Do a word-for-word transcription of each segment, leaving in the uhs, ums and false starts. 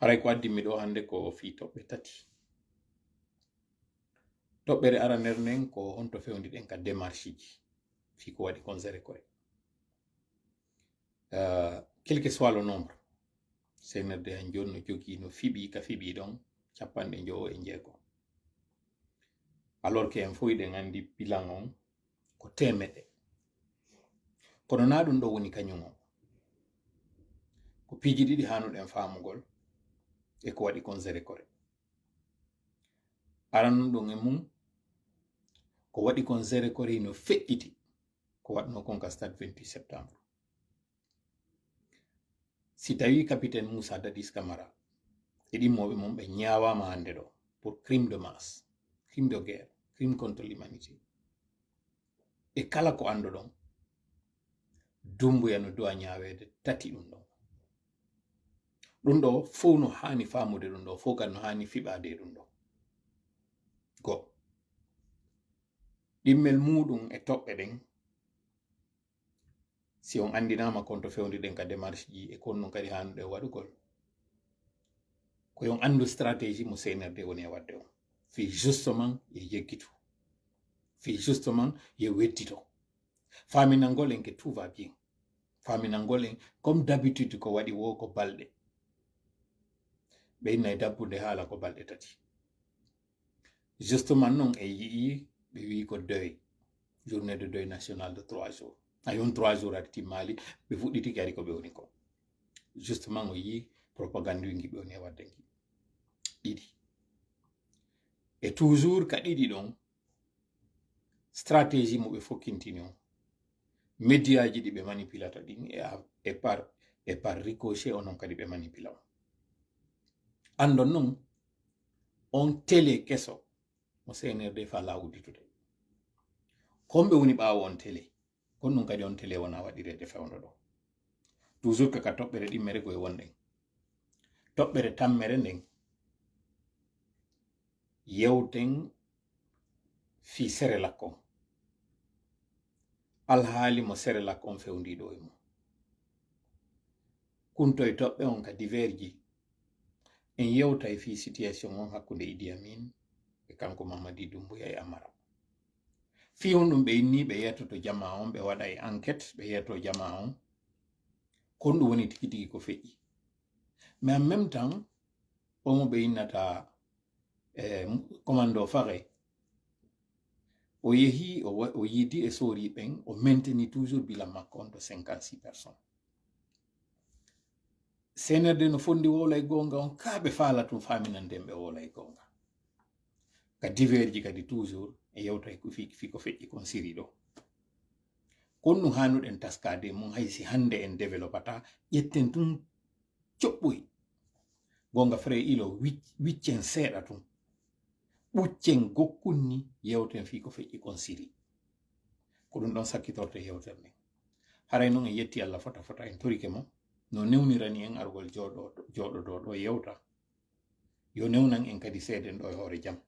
Haray ko addi mi ɗo hannde ko fii toɓɓe tati. Toɓɓere aranere nden ko honto fewndiɗen ka démarche ji fii ko waɗi Konzere Kore. Euh, quel que soit le nombre, C N R D han jooni no jogii, no fiɓi ka fiɓi ɗon capanɗe njowo e njeego. Alors que en fof hiɗen anndi bilan on ko teemeɗɗe. Kono naa ɗum ɗo woni kañum on. Ko piiji ɗiɗi haanuɗen faamugol e ko waɗi Konzere Kore. Aranun ɗum e mum, ko waɗi Konzere Kore hino feƴƴiti ko waɗnoo kon ka stade vingt-huit septembre. Si tawii capitaine Moussa Dadis Camara e ɗimmooɓe mum ɓe ñaawaama hannde ɗo pour crime de masse, crime de guerre, crime contre l'humanité, e kala ko annduɗon, Dumbuya no duwa ñaaweede tati ɗum ɗon. Ɗum ɗo fow no haani faamude ɗum ɗo, fow kadi no haani fiɓaade e ɗum ɗo. Go. Ɗimmel muuɗum e toɓɓe ɗen, si on anndinaama kon to fewndiɗen ka démarche ji e kon ɗum kadi haanuɗen waɗugol, ko yo on anndu stratégie mo C N R D woni e waɗde on. Fii justement yo yeggitu. Fii justement yo weddito. Faaminangol en que tout va bien. Faaminangol en, comme d'habitude, ko waɗi wo ko balɗe. Ɓe inna e dabbude haala ko balɗe tati. Justement non, en yi'i ɓe wi'i ko deuil, journée de deuil national de trois jours. Ay, on trois jours adi timmaali, ɓe fuɗɗiti kadi ko ɓe woni ko. Justement, o yi'i propagande ngi ɓe woni e waɗde ngi. Ɗiɗi. E toujours ka ɗiɗi ɗon, stratégie mo ɓe fokkintini on, médiaji ɗi ɓe manipilata ɗin e a-, e par, e par ricochet, onon kadi ɓe manipila on. Andon non, on télé keso mo C N R D faalaa udditude. Kon ɓe woni ɓaawo on télé. Kon ɗum kadi on télé wona waɗireede fewndo ɗo. Toujours kaka toɓɓere ɗimmere ko e wonɗen. Toɓɓere tammere nden, yewten fii Serelak on. Alhaali mo Serelak on fewndii ɗo e mum. Kunto e toɓɓe on ka divers ji. En yewtay fii situation on hakkunde Idi Amin e kanko Mamadi Doumbouya e Amara. Fii on ɗum ɓe inni ɓe yettoto jamaa on, ɓe waɗa e enquête, ɓe yetto jamaa on. Kon ɗum woni tigi tigi ko feƴƴi. Mais en même temps, omo ɓe innata, eh, commando Faxe, o yehi, o wa-, o yiidi e soori ɓen, o mainteni toujours bilan makko on to cinquante-six personnes. C N R D no fondi wowla e goonga on, ka ɓe faala tun faaminande en ɓe wowla e goonga. Ka divers ji kadi toujours e yewta e ko fi, fi ko feƴƴi kon siri ɗo. Kon ɗum haanuɗen taskaade mum, hay si hannde en développata, ƴetten tun coɓɓoy. Goonga frère Ilo, wic-, wiccen seeɗa tun. Ɓuccen gokkun ni yewten fii ko feƴƴi kon siri. Ko ɗum ɗon sakkitorte yewtere nden. Haray non en yetti Allah fota fota, en torike mo, no newnirani en argol jooɗo-, jooɗodoo ɗo yewta. Yo newnan en kadi seeden ɗo e hoore jam.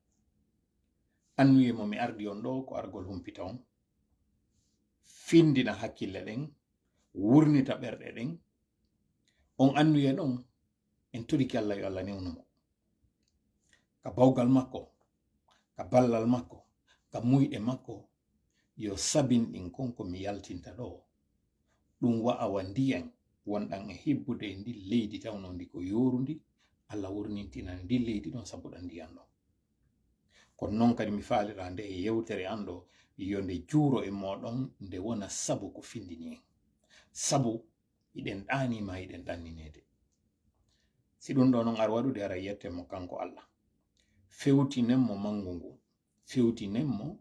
Annuye mo mi ardi on ɗo ko argol humpita on, findina hakkille ɗen, wurnita ɓerɗe ɗen. On annuye ɗon, en torike Allah yo Allah newnu mo. Ka bawgal makko, ka ballal makko, ka muyɗe makko, yo sabin ɗin kon ko mi yaltinta ɗo. Ɗum wa'awa ndiyan wonɗan e hibbude e ndin leydi tawno ndi ko yoorundi, Allah wurnintinani ndin leydi ɗon sabu ɗan ndiyan ɗon. Kono non kadi mi faalira nde e yewtere an ɗo, yo nde juuro e mooɗon, nde wona sabu ko findini en. Sabu hiɗen ɗaanii ma hiɗen ɗannineede. Si ɗum ɗo non ar waɗude, ara yette mo kanko Allah. Fewtinen mo mangu ngu. Fewtinen mo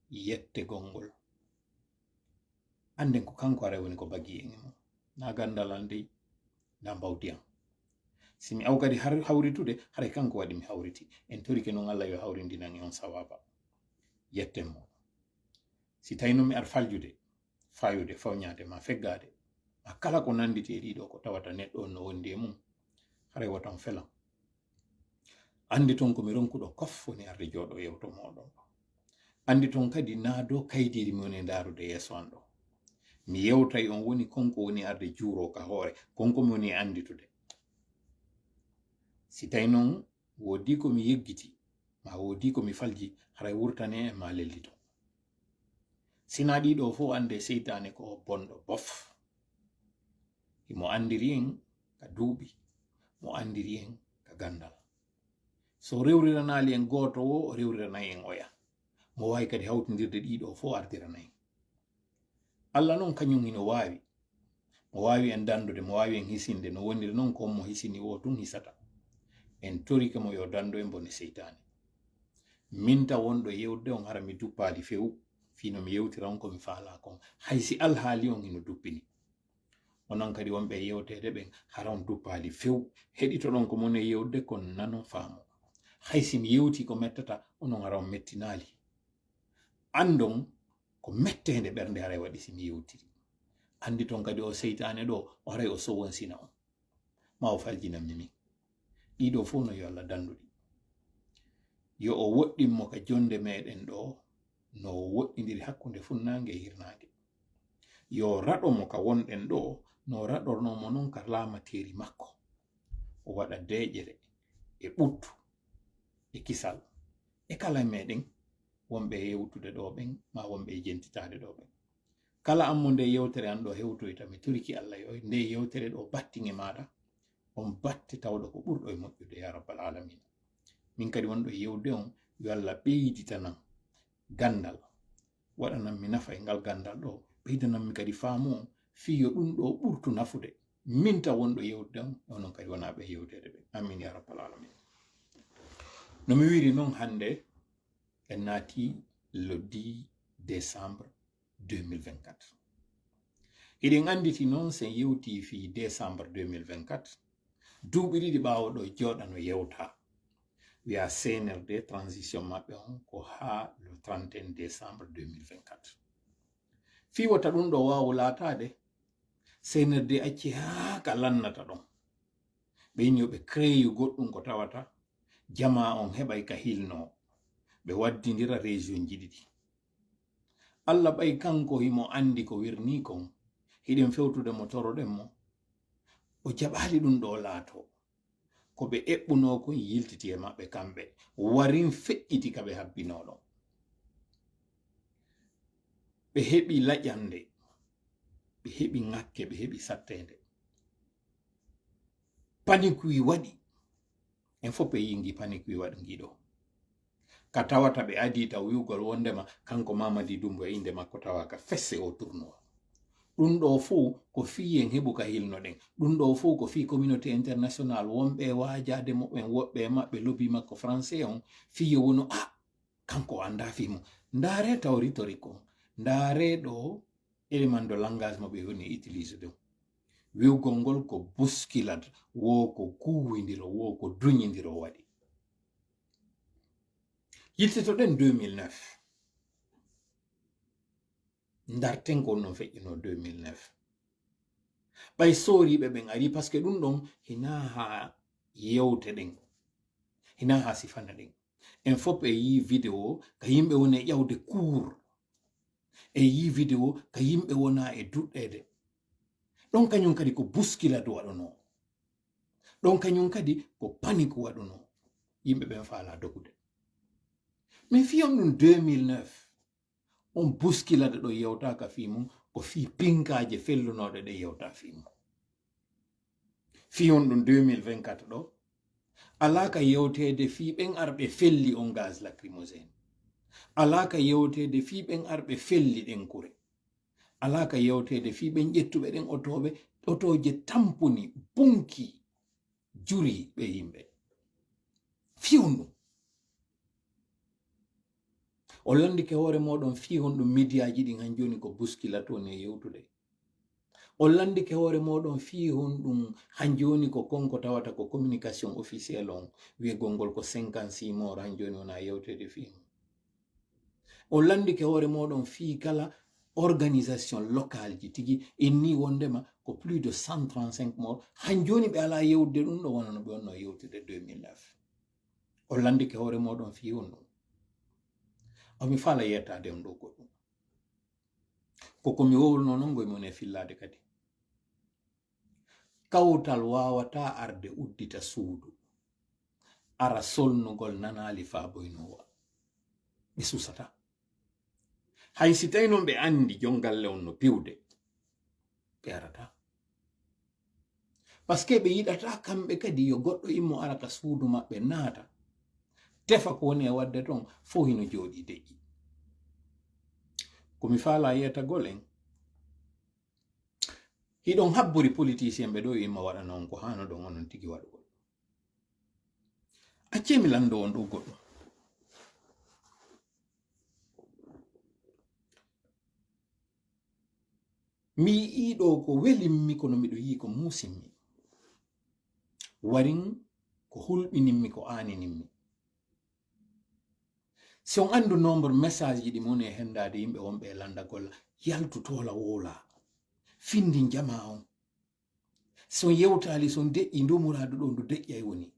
yettegol ngol. Annden ko kanko aray woni ko bagi en e mum. Na ganndal an dey, na mbawdi an. Si mi aw kadi har-, hawritude, haray kanko waɗi mi hawriti. En torike non Allah yo hawrindinan en on sawaaba. Yetten mo. Si tawi non mi ar faljude, fayude, fawñaade ma feggaade, ma kala ko nannditi e ɗiɗo ko tawata neɗɗo on no wondi e mum, haray wota on felan. Annditon ko mi ronkuɗo kof woni arde jooɗo yewto mooɗon ɗo. Annditon kadi naa dow kaydiiri mi woni ndaarude yeeso an ɗo. Mi yewtay on woni kon ko woni arde juuro ka hoore, kon ko mi woni annditude. Si tawi noon woodii ko mi yeggiti, maa woodii ko mi falji, haray wurtane e maa lelliton. Sinaa ɗii ɗoo fof, anndee seytaane ko o bonɗo bof. Himo anndiri en ka duuɓi, mo anndiri en ka ganndal. So rewriranaali en gooto woo, o rewriranay en oya. Mo waawi kadi hawtindirde ɗii ɗoo fof ardirana en. Alla noon kañum hino waawi. Mo waawi en danndude, mo waawi en hisinde, no woniri noon ko on mo hisini woo tun hisata. En torike mo yo danndu en bone seytaane. Min taw wonɗo yewtude on hara mi duppaali few, fii no mi yewtira on ko mi faalaa kon. Hay si alhaali on hino duppini. Onon kadi wonɓe e yewteede ɓen, hara on duppaali few. Heɗitoɗon ko mon e yewtude kon nanon faamoo. Hay si mi yewtii ko mettata, onon hara on mettinaali. Anndon ko metteende ɓernde haray waɗi si mi yewtiri. Annditon kadi o seytaane ɗoo, o haray o sowonsina on. Ma o faljinammi min. Ɗii ɗoo fof no yo Alla danndu ɗi. Yo o woɗɗin mo ka jonnde meɗen ɗoo, no o woɗɗindiri hakkunde funnaange e hirnaange. Yo o raɗo mo ka wonɗen ɗoo, no o raɗornoo mo non ka laamateeri makko. O waɗa deeƴere e ɓuttu e kisal e kala e meɗen wonɓe e yewtude ɗoo ɓen, maa wonɓe e jentitaade ɗoo ɓen. Kala an mo nde yewtere an ɗoo hewtoyta, mi torike Alla yo nde yewtere ɗoo battin e maaɗa, on batte tawɗo ko ɓurɗo e moƴƴude, yaa rabbal aalamiina. Min kadi wonɗo e yewtude on, yo Alla ɓeyditanan ganndal, waɗanan mi nafa e ngal ganndal ɗoo, ɓeydanan mi kadi faamu on, fii yo ɗum ɗoo ɓurtu nafude. Min taw wonɗo yewtude on, e onon kadi wonaaɓe e yewteede ɓe. Amiin yaa rabbal aalamiina. No mi wiiri non, hannde en naatii le dix décembre deux mille vingt-quatre. Hiɗen annditi noon, sen yewtii fii décembre deux mille vingt-quatre, duuɓi ɗiɗi ɓaawo ɗoo jooɗano yewtaa. Wiyaa C N R D transition maɓɓe on ko haa le trente et un décembre deux mille vingt-quatre. Fii wota ɗum ɗoo waawu laataade, C N R D acci haa ka lannata ɗon. Ɓe inni yo ɓe créeyu goɗɗum ko tawata jamaa on heɓay ka hilnoo. Ɓe waddindira région ji ɗiɗi. Alla ɓay kanko himo anndi ko wirnii kon, hiɗen fewtude mo, toroɗen mo. O jaɓaali ɗum ɗoo laatoo. Ko ɓe eɓɓunoo kon yiltiti e maɓɓe kamɓe, warin feƴƴiti ka ɓe habbinoo ɗon. Ɓe heɓi laƴande, ɓe heɓi ŋakke, ɓe heɓi satteende. Panique wi waɗi. En fof ɓe yii ngi panique wi waɗi ngi ɗoo. Ka tawata ɓe adii taw wi'ugol wondema kanko Mamadi Doumbouya innde makko tawaaka fesse o tournoi. Ɗum ɗoo fof ko fii en heɓu ka hilnoɗen. Ɗum ɗoo fof ko fii communauté international wonɓe e waajaade mo ɓen, woɓɓe e maɓɓe lobby makko français on, fii yo wonu, ah, kanko o anndaa fii mum. Ndaaree taw rhétorique on. Ndaaree ɗoo élément de langage mo ɓe woni utilisé ɗum. Wi'ugol ngol ko bousculade, woo ko kuuwindiro, woo ko duñindiro waɗi. Yiltitoɗen deux mille neuf. Ndarten ko honno feƴƴunoo deux mille neuf. Ɓay sooriiɓe ɓen arii, parce que ɗum ɗon hinaa haa yewte ɗen, hinaa haa sifana ɗen. En fof e yii vidéo ka yimɓe woni e ƴawde cours. E yii vidéo ka yimɓe wona e duɗɗeede. Ɗon kañum kadi ko bousculade waɗunoo. Ɗon kañum kadi ko panique waɗunoo. Yimɓe ɓen faalaa dogude. Min fii on ɗum deux mille neuf, on bousculade ɗo yewtaaka fii mum, ko fii pinkaaje fellunooɗe ɗe yewtaa fii mum. Fii on ɗum deux mille vingt-quatre ɗo, alaa ka yewteede fii ɓen arɓe felli on gaz lacrymogène. Alaa ka yewteede fii ɓen arɓe felli ɗen kure. Alaa ka yewteede fii ɓen ƴettuɓe ɗen otooɓe, otooje tamponi, bunki, juri ɓe yimɓe. Fii on ɗum. On lanndike hoore mooɗon fii honɗum midiyaaji ɗin han jooni ko bousculade woni e yewtude. On lanndike hoore mooɗon fii honɗum han jooni ko kon ko tawata ko communication officielle on, wi'egol ngol ko cinquante-six morts han jooni wona yewteede fii mum. On lanndike hoore mooɗon fii kala organisation locale ji tigi inni wondema ko plus de cent trente-cinq morts. Han jooni ɓe alaa yewtude ɗum ɗo wona no ɓe wonno yewtude deux mille neuf. On lanndike hoore mooɗon fii honɗum. Omi faala yettaade on ɗo goɗɗum. Ko ko mi wowluno non ngoy mon e fillaade kadi. Kawtal waawataa arde uddita suudu. ara solnugol nanaali faa boynoowa. Ɓe suusataa. Hay si tawi noon ɓe anndi jon galle on no piwde, ɓe arataa. Parce que ɓe yiɗataa kamɓe kadi yo goɗɗo immo ara ka suudu maɓɓe naata, tefa ko woni e waɗde toon, fof hino jooɗii deƴƴi. Ko mi faalaa yeetagol en, hiɗon habbori politicien ɓe ɗo, yo imma waɗana on ko haanoɗon onon tigi waɗugol. Accee mi lanndoo on ɗo goɗɗum. Mi yi'ii ɗo ko welimmi, kono miɗo yi'i ko muusimmi. Warin ko hulɓinimmi, ko aaninimmi. Si on anndu nombre message ji ɗi mo woni e henndaade yimɓe wonɓe e lanndagol, yaltu toola wowla. Findin jamaa on. Si on yewtaali, si on deƴƴi, ndu muraadu ɗo ndu deƴƴay woni.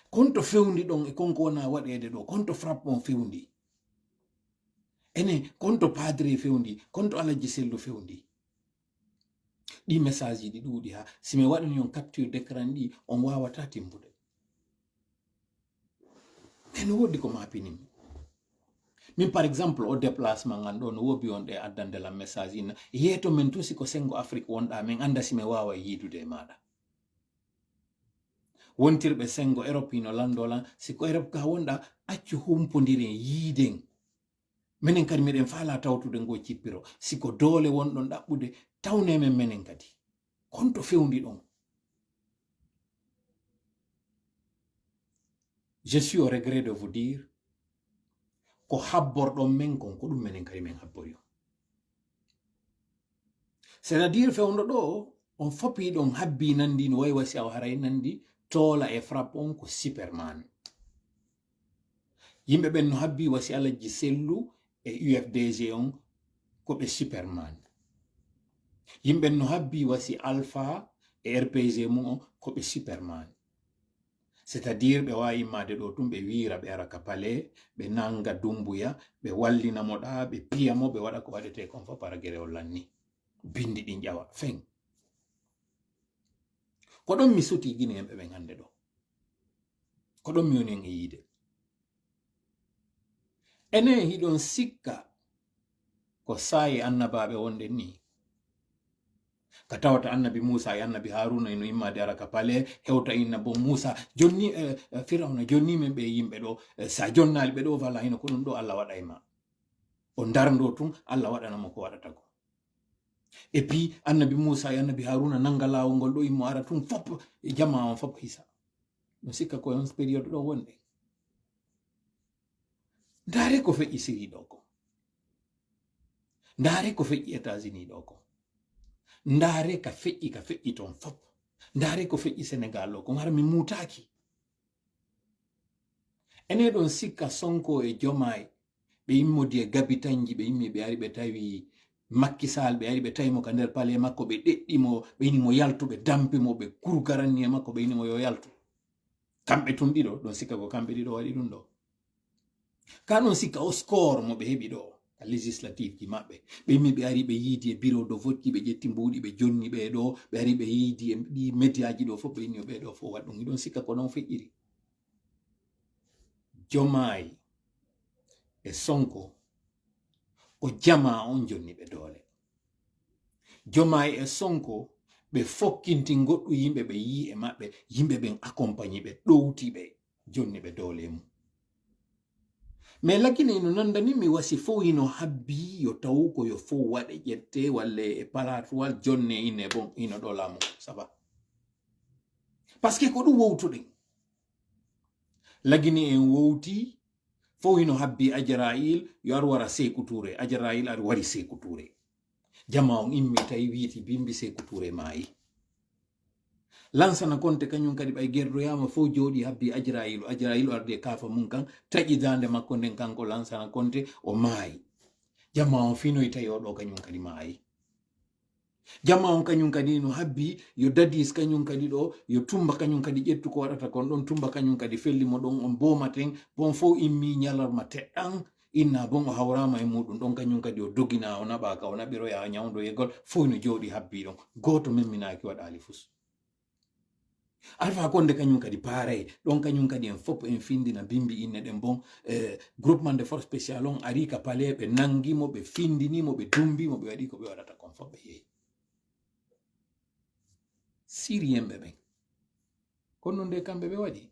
Konto fewndi ɗon e konko wona waɗeede ɗo, konto frappe on fewndi. Enen, konto padre fewndi, konto Alhaji Sellu fewndi. Ɗi message ji ɗi ɗuuɗi haa si mi waɗani on capture d'écran ɗi, on waawataa timbude. E no woodi ko maapinimmi. Min, par exemple, o déplacement ngan ɗo no woodi on ɗe addande lan message ina. Yeeto men tun, si ko Senngo Afrique wonɗaa, min annda si mi waawa yiidude e maaɗa. Wontirɓe Senngo Europe hino lanndoo lan, si ko Europe ka wonɗaa, accu humpondiren, yiiden. Menen kadi miɗen faalaa tawtude ngoo cippiro. Si ko doole wonɗon ɗaɓɓude, tawne men menen kadi. Konto fewndi ɗon. Je suis au regret de vous dire, ko habborɗon men kon, ko ɗum menen kadi men habbori on. C'est-à-dire, fewndo ɗo, on fop hiɗon habbi nanndi no wayi wa si awa haray nanndi toola e frappe on ko Superman. Yimɓe ɓen no habbi wa si Alhaji Sellu e U F D G on ko ɓe Superman. Yimɓe no habbi wa si Alpha e R P G mum on ko ɓe Superman. C'est-à-dire, ɓe waawi immaade ɗo tun, ɓe wiira, ɓe ara ka palais, ɓe nannga Dumbuya, ɓe wallina mo ɗa, ɓe piya mo, ɓe waɗa ko waɗetee kon fof, para gere o lanni. Binndi ɗin ƴawa, feŋ. Ko ɗon mi sutii Gineeɓe ɓen hannde ɗo. Ko ɗon mi woni en e yiide. Enen hiɗon sikka ko saa'i annabaaɓe wonɗen nii. Ka tawata annabi Muusa e annabi Haaruuna ino immaade ara ka palais, hewta inna bon Muusa, jonni, eh, eh, Firawna, jonni men ɓe yimɓe ɗo, eh, sa jonnaali ɓe ɗo, walla hino ko ɗum ɗo Allah waɗa e ma. O darndo tun, Allah waɗana mo ko waɗata ko. Et puis, annabi Muusa e annabi Haaruuna nannga laawol ngol ɗo, immo ara tun, fop, e jamaa on fop hisa. No sikka ko on période ɗo wonɗen. Ndaare ko feƴƴi Siri ɗo ko. Ndaare ko feƴƴi États-Unis ɗo ko. Ndaare ka feƴƴi, ka feƴƴi toon fop. Ndaare ko feƴƴi Sénégal ɗo ko. Hara mi muutaaki. Ene ɗon sikka Sonko e Jomaay, ɓe immodi e gabitanji, ɓe immi, ɓe ari, ɓe tawi Macky Sall, ɓe ari, ɓe tawi mo ka nder palais makko, ɓe ɗeɗɗi mo, ɓe ini mo yaltu, ɓe dampi mo, ɓe kurgaranni e makko, ɓe ini mo yo yaltu. Kamɓe tun ɗiɗo, ɗon sikka ko kamɓe ɗiɗo waɗi ɗum ɗo. Ka ɗon sikka o score mo ɓe heɓi ɗo, ka législative ji maɓɓe. Ɓe immi, ɓe ari, ɓe yiidi e bureau de vote ji, ɓe ƴetti mbuuɗi, ɓe jonni ɓe ɗo, ɓe ari, ɓe yiidi e ɗi média ji ɗo fof, ɓe inni ɓe ɗo fof waɗ ɗum. Hiɗon sikka ko ɗon feƴƴiri. Jomaay e Sonko, ko jamaa on jonni ɓe doole. Jomaay e Sonko, ɓe fokkinti goɗɗum yimɓe, ɓe yii e maɓɓe, yimɓe ɓen accompagné ɓe, ɗowti ɓe, jonni ɓe doole mum. Mais Lagine ino nandani mi wasi fof hino habbi yo taw ko yo fof waɗe ƴette walla e palatuwal jonne inne bon hino ɗo laamu. Ça va. Parce que ko ɗum wowtuɗen. Lagine en wowti fof hino habbi Ajarail yo ar wara Seeku Tuure. Ajarail ar wari Seeku Tuure. Jamaa on immi tawi wiiti bimbi Seeku Tuure maayi. Lansana Konte kañum kadi ɓay gerdoyaama fof jooɗi habbi Ajarayilu. Ajarayilu ardi e kaafa mum kan, taƴi daande makko nden kanko Lansana Konte, o maayi. Jamaa on finoy tawi o ɗo kañum kadi maayi. Jamaa on kañum kadi no habbi yo Dadis kañum kadi ɗo, yo Tumba kañum kadi ƴettu ko waɗata kon ɗon, Tumba kañum kadi felli mo ɗon, on boomaten, bon fof immi ñalarma teɗɗan, inna bon o hawrama e muɗum ɗon, kañum kadi o dogina, o naɓaka, o naɓiroya ñawdo yegol, fof no jooɗi habbi ɗon. Gooto memminaaki waɗaali fus. Alpha Condé kañum kadi paarey ɗon, kañum kadi en fof en findina bimbi inne ɗen bon. Eh, groupement de force spécial on ari ka palais, ɓe nangi mo, ɓe findini mo, ɓe dumbi mo, ɓe waɗi ko ɓe waɗata kon fof, ɓe yehi. Sirien ɓe ɓen. Kono non nde kamɓe ɓe waɗi.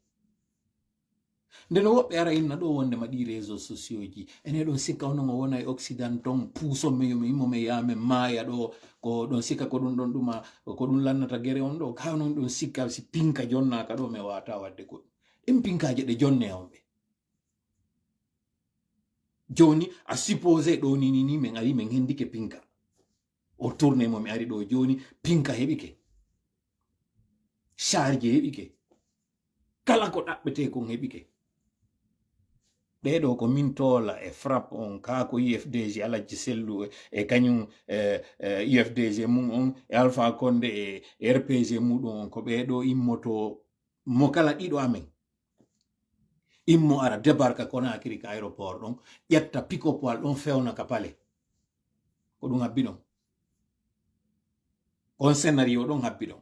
Nde no woɓɓe ara inna ɗo wonde ma ɗi réseaux sociaux ji, ene ɗon sikka onon o wona e Occident ton, puuso men yo mi immo men yaa men maaya ɗo, ko ɗon sikka ko ɗum ɗon ɗuma, ko ɗum lannata gere on ɗo, ka onon ɗon sikka si pinka jonnaaka ɗo, men wata wadde goɗɗum. Ɗin pinkaaje ɗe jonne on ɓe. Joni, a supposé ɗo ni, ni, ni, men ari men hendike pinka. O tourné mo mi ari ɗo joni, pinka heɓike. Charge heɓike. Kala ko ɗaɓɓete kon heɓike. Ɓeɗo ko min toola e frappe on, ka ko U F D G Alhaji Sellu e, e kañum, e, e, U F D G mum on, e Alpha Condé e, e R P G muɗum on, ko ɓeɗo immoto mo kala ɗiɗo amen. Immo ara débarque Conakry ka aéroport ɗon, ƴetta pick-up wal ɗon fewna ka palais. Ko ɗum habbi ɗon. Kon scénario ɗon habbi ɗon.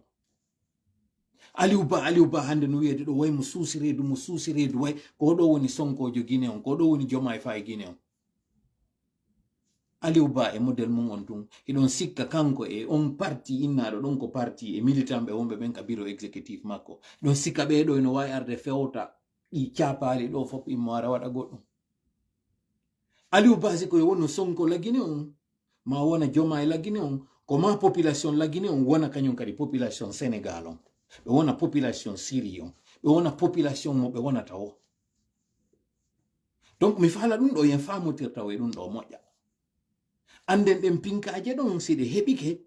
Aliou Ba, Aliou Ba hande no wiyede ɗo way mo suusi reedu, mo suusi reedu way. Ko ɗo woni Sonkojo Guinée on, ko ɗo woni Diomaye Faye Guinée on. Aliou Ba e modèle mum on tun, hiɗon sikka kanko e on parti innaɗo ɗon ko parti e militant ɓe wonɓe ɓen ka bureau exécutif makko. Ɗon sikka ɓe ɗo ino wawi arde fewta ɗi capaali ɗo fof immo ara waɗa goɗɗum. Aliou Ba si ko wonno Sonko la Guinée on, ma wona Diomaye la Guinée on, ko ma population la Guinée on wona kañum kadi population Sénégal on. Ɓe wona population Syrie on. Ɓe wona population mo ɓe wonata o. Donc, mi faala ɗum ɗo, yen faamotirta way ɗum ɗo moƴƴa. Anden ɗen pinkaaje ɗon, si ɗe heɓike,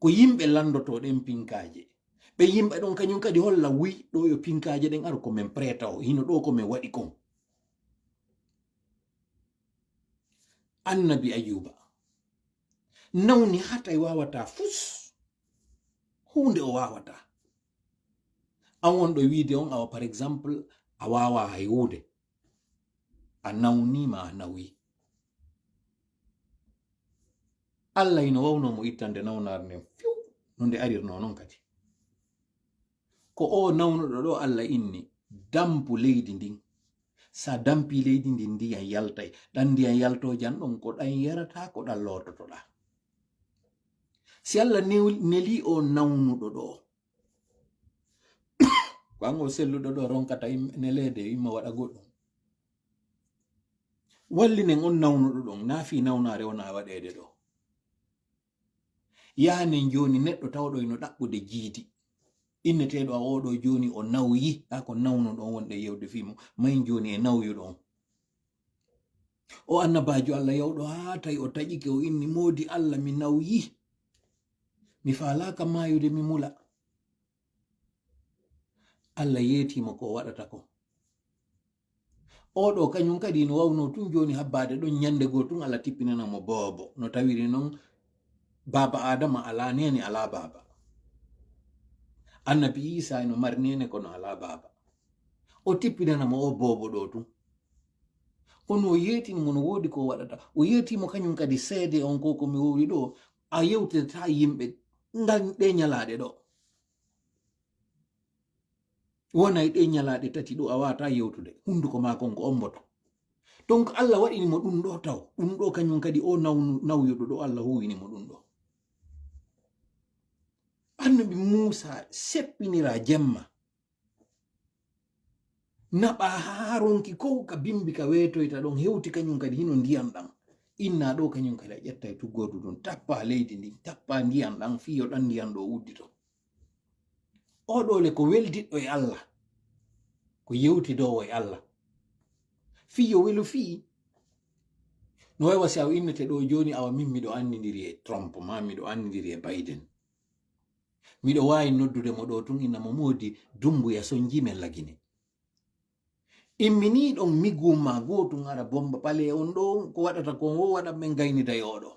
ko yimɓe landoto ɗen pinkaaje. Ɓe yimɓe ɗon kañum kadi holla wuy ɗo yo pinkaaje ɗen aru ko men prêta o, hino ɗo ko men waɗi kon. Annabi Ayuba nawni haa tawi wawata fus, huunde o wawata. An wonɗo wiide on awa, par exemple, a wawa hay huunde. A nawni ma a nawi. Allah ino wawno mo ittande nawnaare nden few no nde arirno non kadi. Ko o nawnuɗo ɗo Allah inni, dampu leydi ndin. Sa dampi leydi ndin, ndiyan yaltay. Ɗan ndiyan yaltojan ɗon, ko ɗan yarata, ko ɗan loototoɗa. Si Allah new-, neli o nawnuɗo ɗo, ko an o selluɗo ɗo ronkata im-, neleede, imma waɗa goɗɗum. Wallinen on nawnuɗo ɗon, na fii nawnaare wona waɗeede ɗo. Yahanen jooni neɗɗo tawɗo ino ɗaɓɓude jiidi. Inneteeɗo a oɗo jooni o nawyi, haa ko nawnuɗo on wonɗe yewde fii mo, mayin jooni e nawyuɗo on. O annabaajo Allah yawɗo haa tawi o taƴike, o inni, "Moodi Allah, mi nawyi. Mi faalaaka maayude, mi mula." Allah yeetii mo ko o waɗata ko. Oɗo kañum kadi no wawno tun jooni habbaade ɗon ñande goo tun Allah tippinana mo boobo. No tawiri non baaba Adama alaa neene, alaa baaba. Annabi Iisa ino mari neene kono alaa baaba. O tippinana mo o boobo ɗo tun. Kono o yeetini mo no woodi ko o waɗata. O yeetii mo kañum kadi seede on ko, ko mi wowli ɗo, a yewtidata yimɓe ngal ɗe ñalaaɗe ɗo. Wonay ɗe ñalaaɗe tati ɗo a wata yewtude. Hunduko maa kon ko omboto. Donc Allah waɗini mo ɗum ɗo taw. Ɗum ɗo kañum kadi o nawnu-, nawyuɗo ɗo Allah huwini mo ɗum ɗo. Annabi Muusa seppinira jemma. Naɓa haa ronki ko ka bimbi ka weetoyta ɗon, hewti kañum kadi hino ndiyan ɗan. Inna ɗo kañum kadi a ƴettay tuggordu ɗum, tappa leydi ndin, tappa ndiyan ɗan, fii yo ɗan ndiyan ɗo uddito. Oɗo le ko weldiɗɗo e Allah, ko yewtidoowo e Allah. Fii yo welu fii. No wawi wasi awa innete ɗo jooni, awa min miɗo anndindiri e Trump, ma miɗo anndindiri e Biden. Miɗo waawi noddude mo ɗo tun, inna mo, "Moodi, Dumbuya sonji men Lagine." Immini ɗon mi gumma goo tun ara bomba pale on ɗo, ko waɗata kon o waɗa men gaynida e oɗo.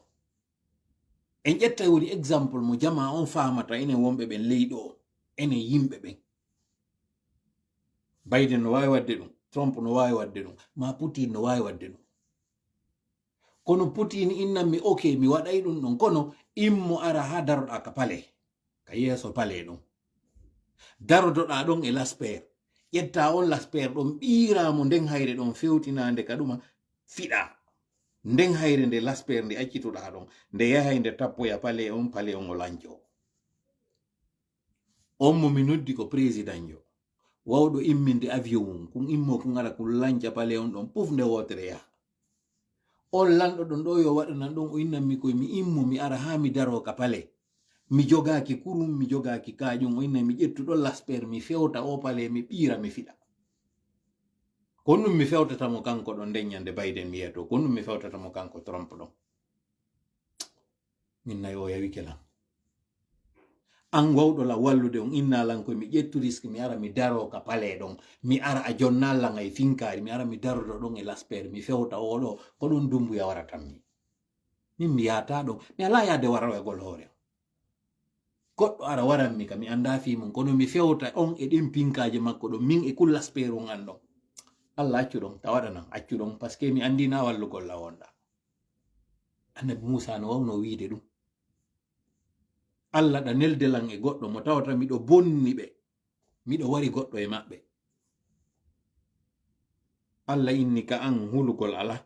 En ƴettay woni exemple mo jama on faamata, enen wonɓe ɓen ley ɗo, enen yimɓe ɓen. Biden no waawi waɗde ɗum, Trump no waawi waɗde ɗum, ma Putin no waawi waɗde ɗum. Kono Putin innanmi, "Ok, mi waɗay ɗum ɗon," kono immo ara haa daroɗaa ka pale, ka yeeso pale ɗum. Darodoɗaa ɗon e laspeer. Ƴettaa on laspeer ɗon, ɓiiraa mo nden hayre ɗon fewtinaande ka ɗuma, fiɗaa. Nden hayre nde laspeer nde accituɗaa ɗon, nde yahay nde tappoya pale on, pale on o lanco. On mo mi noddi ko présidentjo, wawɗo imminde avion on, kun immo kun ara kun lanca pale on ɗon, puf, nde wootere yaha. On lanɗo ɗon ɗo yo waɗanan ɗon, o innan mi koy mi immo, mi ara haa mi daroo ka pale. Mi jogaaki kurum, mi jogaaki kaaƴum, o innan mi ƴettu ɗon laspeer, mi fewta o pale, mi ɓiira, mi fiɗa. Ko ɗum mi fewtata mo kanko ɗon nden ɲande Biden mi yeeto, ko ɗum mi fewtata mo kanko Trump ɗon. Min nayi o yawike lan. An wawɗo lan wallude on, inna lan koy mi ƴettu risk, mi ara mi daro ka pale ɗon. Mi ara a jonna lan e finkaari, mi ara mi darodo ɗon e laspeer, mi fewta o ɗo, ko ɗum dumbuya waratan mi. Min mi yaata ɗon, mi alaa yaade waroyagol hoore. Goɗɗo ara waran mi ka, mi anndaa fii mum, kono mi fewta on e ɗen pinkaaje makko ɗon, min e kun laspeer on an ɗon. Allah accu ɗon, ta waɗanan, accu ɗon, parce que mi anndi na wallugol lan wonɗaa. Annabi Muusaa no wawno wiide ɗum. Allah ɗa nelde lan e goɗɗo mo tawata miɗo bonni ɓe, miɗo wari goɗɗo e maɓɓe. Allah inni ka an hulugol alaa.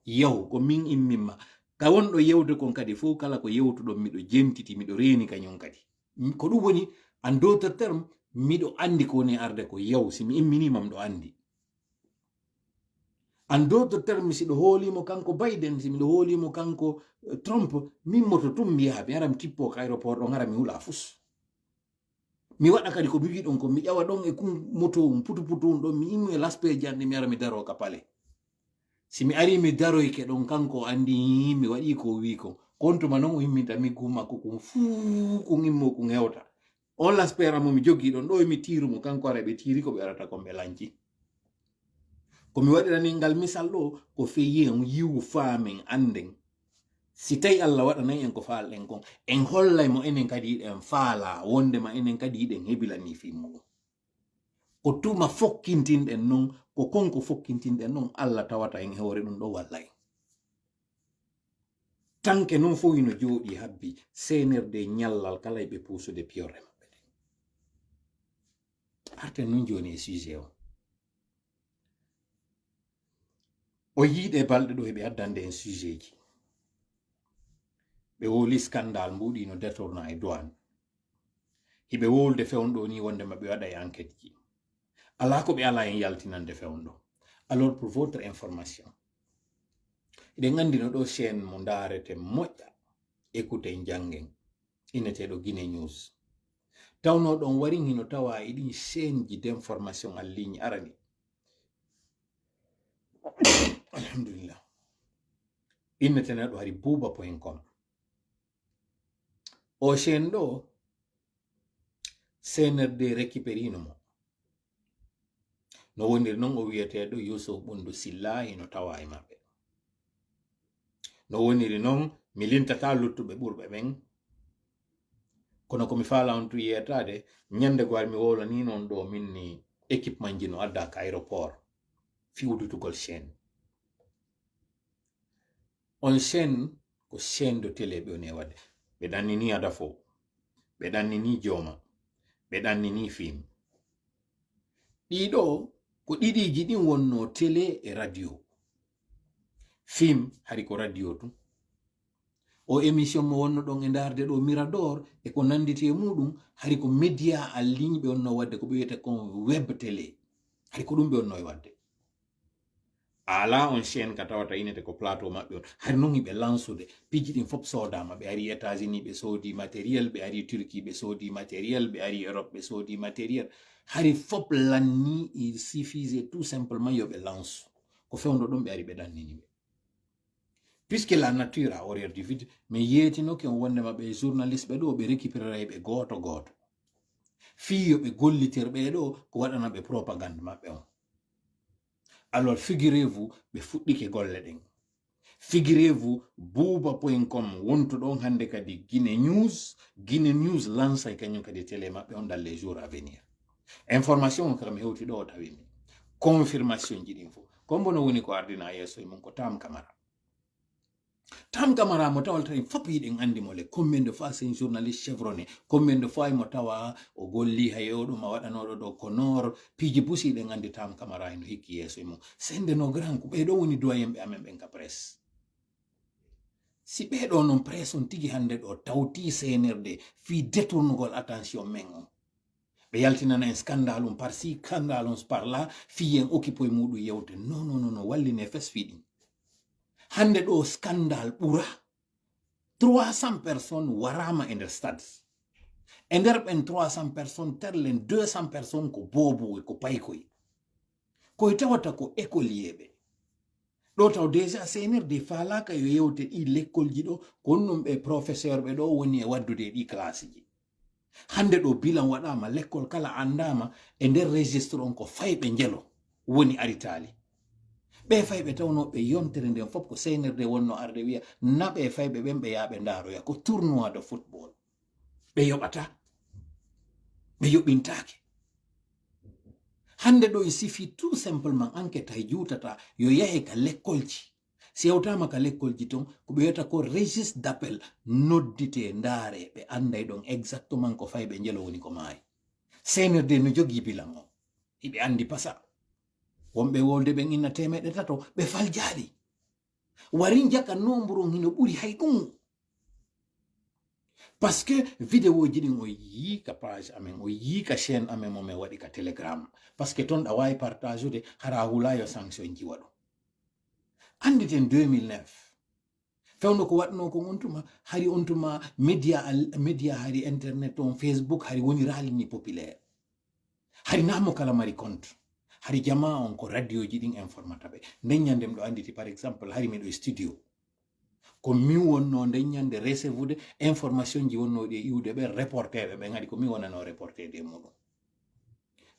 Yahu, ko min immin ma. Ka wonɗo yewde kon kadi fow, kala ko yewtuɗon, miɗo jentiti, miɗo reeni kañum kadi. M-, ko ɗum woni, en d'autres termes, miɗo anndi ko woni arde ko. Yahu, si mi imminii ma, miɗo anndi. En d'autres termes, si ɗo hoolii mo kanko Biden, si miɗo hoolii mo kanko, eh, Trump, min moto tun mi yaha, mi ara mi tippo ka aéroport ɗon, ara mi hula fus. Mi waɗa kadi ko mi wi'i ɗon ko, mi ƴawa ɗon e kun moto un, putu putu un ɗon, mi immo e laspe janɗe, mi ara mi daro ka pale. Si mi ari mi daroyke ɗon, kanko o anndi mi waɗi ko o wi'i kon. Kon tuma non o imminta mi gum makko kun fuu, kun immo kun hewta. On laspe mo mi jogii ɗon ɗo, mi tiiru mo, kanko ara ɓe tiiri ko ɓe arata kon ɓe lanci. Ko mi waɗirani ngal misal ɗo, ko feyi en yiwu faamen annden. Si tawi Allah waɗanay en ko faalɗen kon, en hollay mo enen kadi hiɗen faalaa, wondema enen kadi hiɗen hebilanii fii muɗum. Ko tuma fokkintinɗen non, ko kon ko fokkintinɗen non, Allah tawata en hoore ɗum ɗo walla en. Tanke non fof hino jooɗii habbi, C N R D ñallal kala e ɓe puusude piyorɗe maɓɓe ɗen. Arten nun jooni e sujet o. O yiiɗe balɗe ɗo heɓe addande en sujet ji. Ɓe wowli scandale mbuɗi no détournement e douane. Hiɓe wowlude fewndo ni wonde ma ɓe waɗa e enquête ji. Alaa ko ɓe alaa en yaltinande fewndo. Alors, pour votre information, eɗen anndi no ɗo chaîne mo ndaareten moƴƴa, écoutez, janngen, inneteeɗo Guinée News. Tawnoo ɗon warin hino tawa e ɗin chaîne ji d'information en ligne arani. Alhamdulillah. Inneteeɗo hari buuba point com. O chaîne ɗo, C N R D récupérino mo. No woniri non o wiyeteeɗo Yuusuf Ɓunndu Silla hino tawa e maɓɓe. No woniri non, mi lintata luttuɓe ɓurɓe ɓen. Kono ko mi faala on tun yeetaade, ñande goo mi wowlanii non ɗo min ni équipement ji no adda ka aéroport. Fii udditugol chaîne. On chaîne ko chaîne de télé ɓe woni e waɗde. Ɓe ɗannini Adafo, ɓe ɗannini Jooma, ɓe ɗannini Fim. Ɗiɗo ko ɗiɗiiji ɗin wonno télé e radio. Fim hari ko radio tun. O émission mo wonno ɗon e ndaarde ɗo, Mirador, e ko nanditi e muɗum, hari ko média en ligne ɓe wonno waɗde, ko ɓe wiyata kon web télé. Hari ko ɗum ɓe wonno e waɗde. Alaa on chaîne ka tawata inete ko plateau maɓɓe on. Hari non hiɓe lansude. Piiji ɗin fop soodama. Ɓe ari États-Unis, ɓe soodi matériel, ɓe ari Turquie, ɓe soodi matériel, ɓe ari Europe, ɓe soodi matériel. Hari fop lanni, il suffisait tout simplement yo ɓe lansu. Ko fewndo ɗum ɓe ari ɓe ɗannini ɓe. Puisque la nature a horreur du vide, mi yeetinoke on wondema ɓe journaliste ɓe ɗo, ɓe récupéreray ɓe gooto gooto. Fii yo ɓe gollitir ɓe ɗo, ko waɗana ɓe propagande maɓɓe on. Alors, figurez-vous, ɓe fuɗɗike golle ɗen. Figurez-vous, buuba point com wontuɗo on hannde kadi Guinée News, Guinée News lansay kañum kadi télé maɓɓe on dans les jours à venir. Information on kala mi hewti ɗo o tawi mi. Confirmation ji ɗin fof. Kombo no woni ko ardina yeeso e mum ko Tam Camara. Tam Kamara mo tawal tawi fop yiɗen anndi mo le. Combien de fois c'est un journaliste chevronné? Combien de fois mo tawa o golli hay o ɗum a waɗanooɗo ɗo ko noor? Piiji busi ɗen anndi Tam Kamara eno hikki yeeso e mum. Sende no grand ko ɓe ɗo woni doyen ɓe amen ɓen ka presse. Si ɓe ɗo non presse on tigi hannde ɗo tawti C N R D fii détournugol attention men on. Ɓe yaltinana en scandale on par ci, scandale on par là, fii en occupé e muɗum yewte. Non, non, non, non, walline fes fii ɗin. Hannde ɗo scandale ɓura. Trois cents personnes waraama e nder stade. E nder ɓen trois cents personnes, terlen deux cents personnes ko boobuwe, ko paykoy. Koye tawata ko écolier ɓe. Ɗo taw déjà C N R D faalaaka yo yewte ɗi lekkolji ɗo, ko honɗum ɓe professeur ɓe ɗo woni e waddude e ɗi classe ji. Hannde ɗo bilan waɗaama, lekkol kala anndaama e nder registre on ko fayɓe njelo woni aritaali. Ɓe fayɓe tawnoo ɓe yontere nden fof ko C N R D wonno arde wiya, naɓe fayɓe ɓen ɓe yaa ɓe ndaaroya. Ko tournoi de football. Ɓe yoɓata. Ɓe yoɓintaake. Hannde ɗo il suffit tout simplement enquête hay juutata yo yahe ka lekkolji. Si yewtaama ka lekkolji ton, ko ɓe wiyata ko registre d'appel, noddite, ndaare, ɓe annday ɗon exactement ko fayɓe njelo woni ko maayi. C N R D no jogii bilan o. Hiɓe anndi pasa. Wonɓe wolde ɓen inna teemeɗɗe tato, ɓe faljaali. Wari njaka nombre on hino ɓuri hay ɗum. Parce que vidéo ji ɗin o yii ka page amen, o yii ka chaîne amen mo men waɗi ka Telegram. Parce que ton ɗa waawi partager de, hara hula yo sanction ji waɗu. Annditen deux mille neuf. Fewndo ko waɗno ko on tuma, hari on tuma média al-, média hari internet on, Facebook hari woni ralini populaire. Hari na mo kala mari compte. Hari jamaa on ko radioji ɗin informata ɓe. Nden ñande miɗo annditi, par exemple, hari miɗo e studio. Ko min wonno nden ñande recevude information ji wonno ɗi e iwde ɓe reporter ɓe, ɓen hari ko min wonano reporter de muɗum.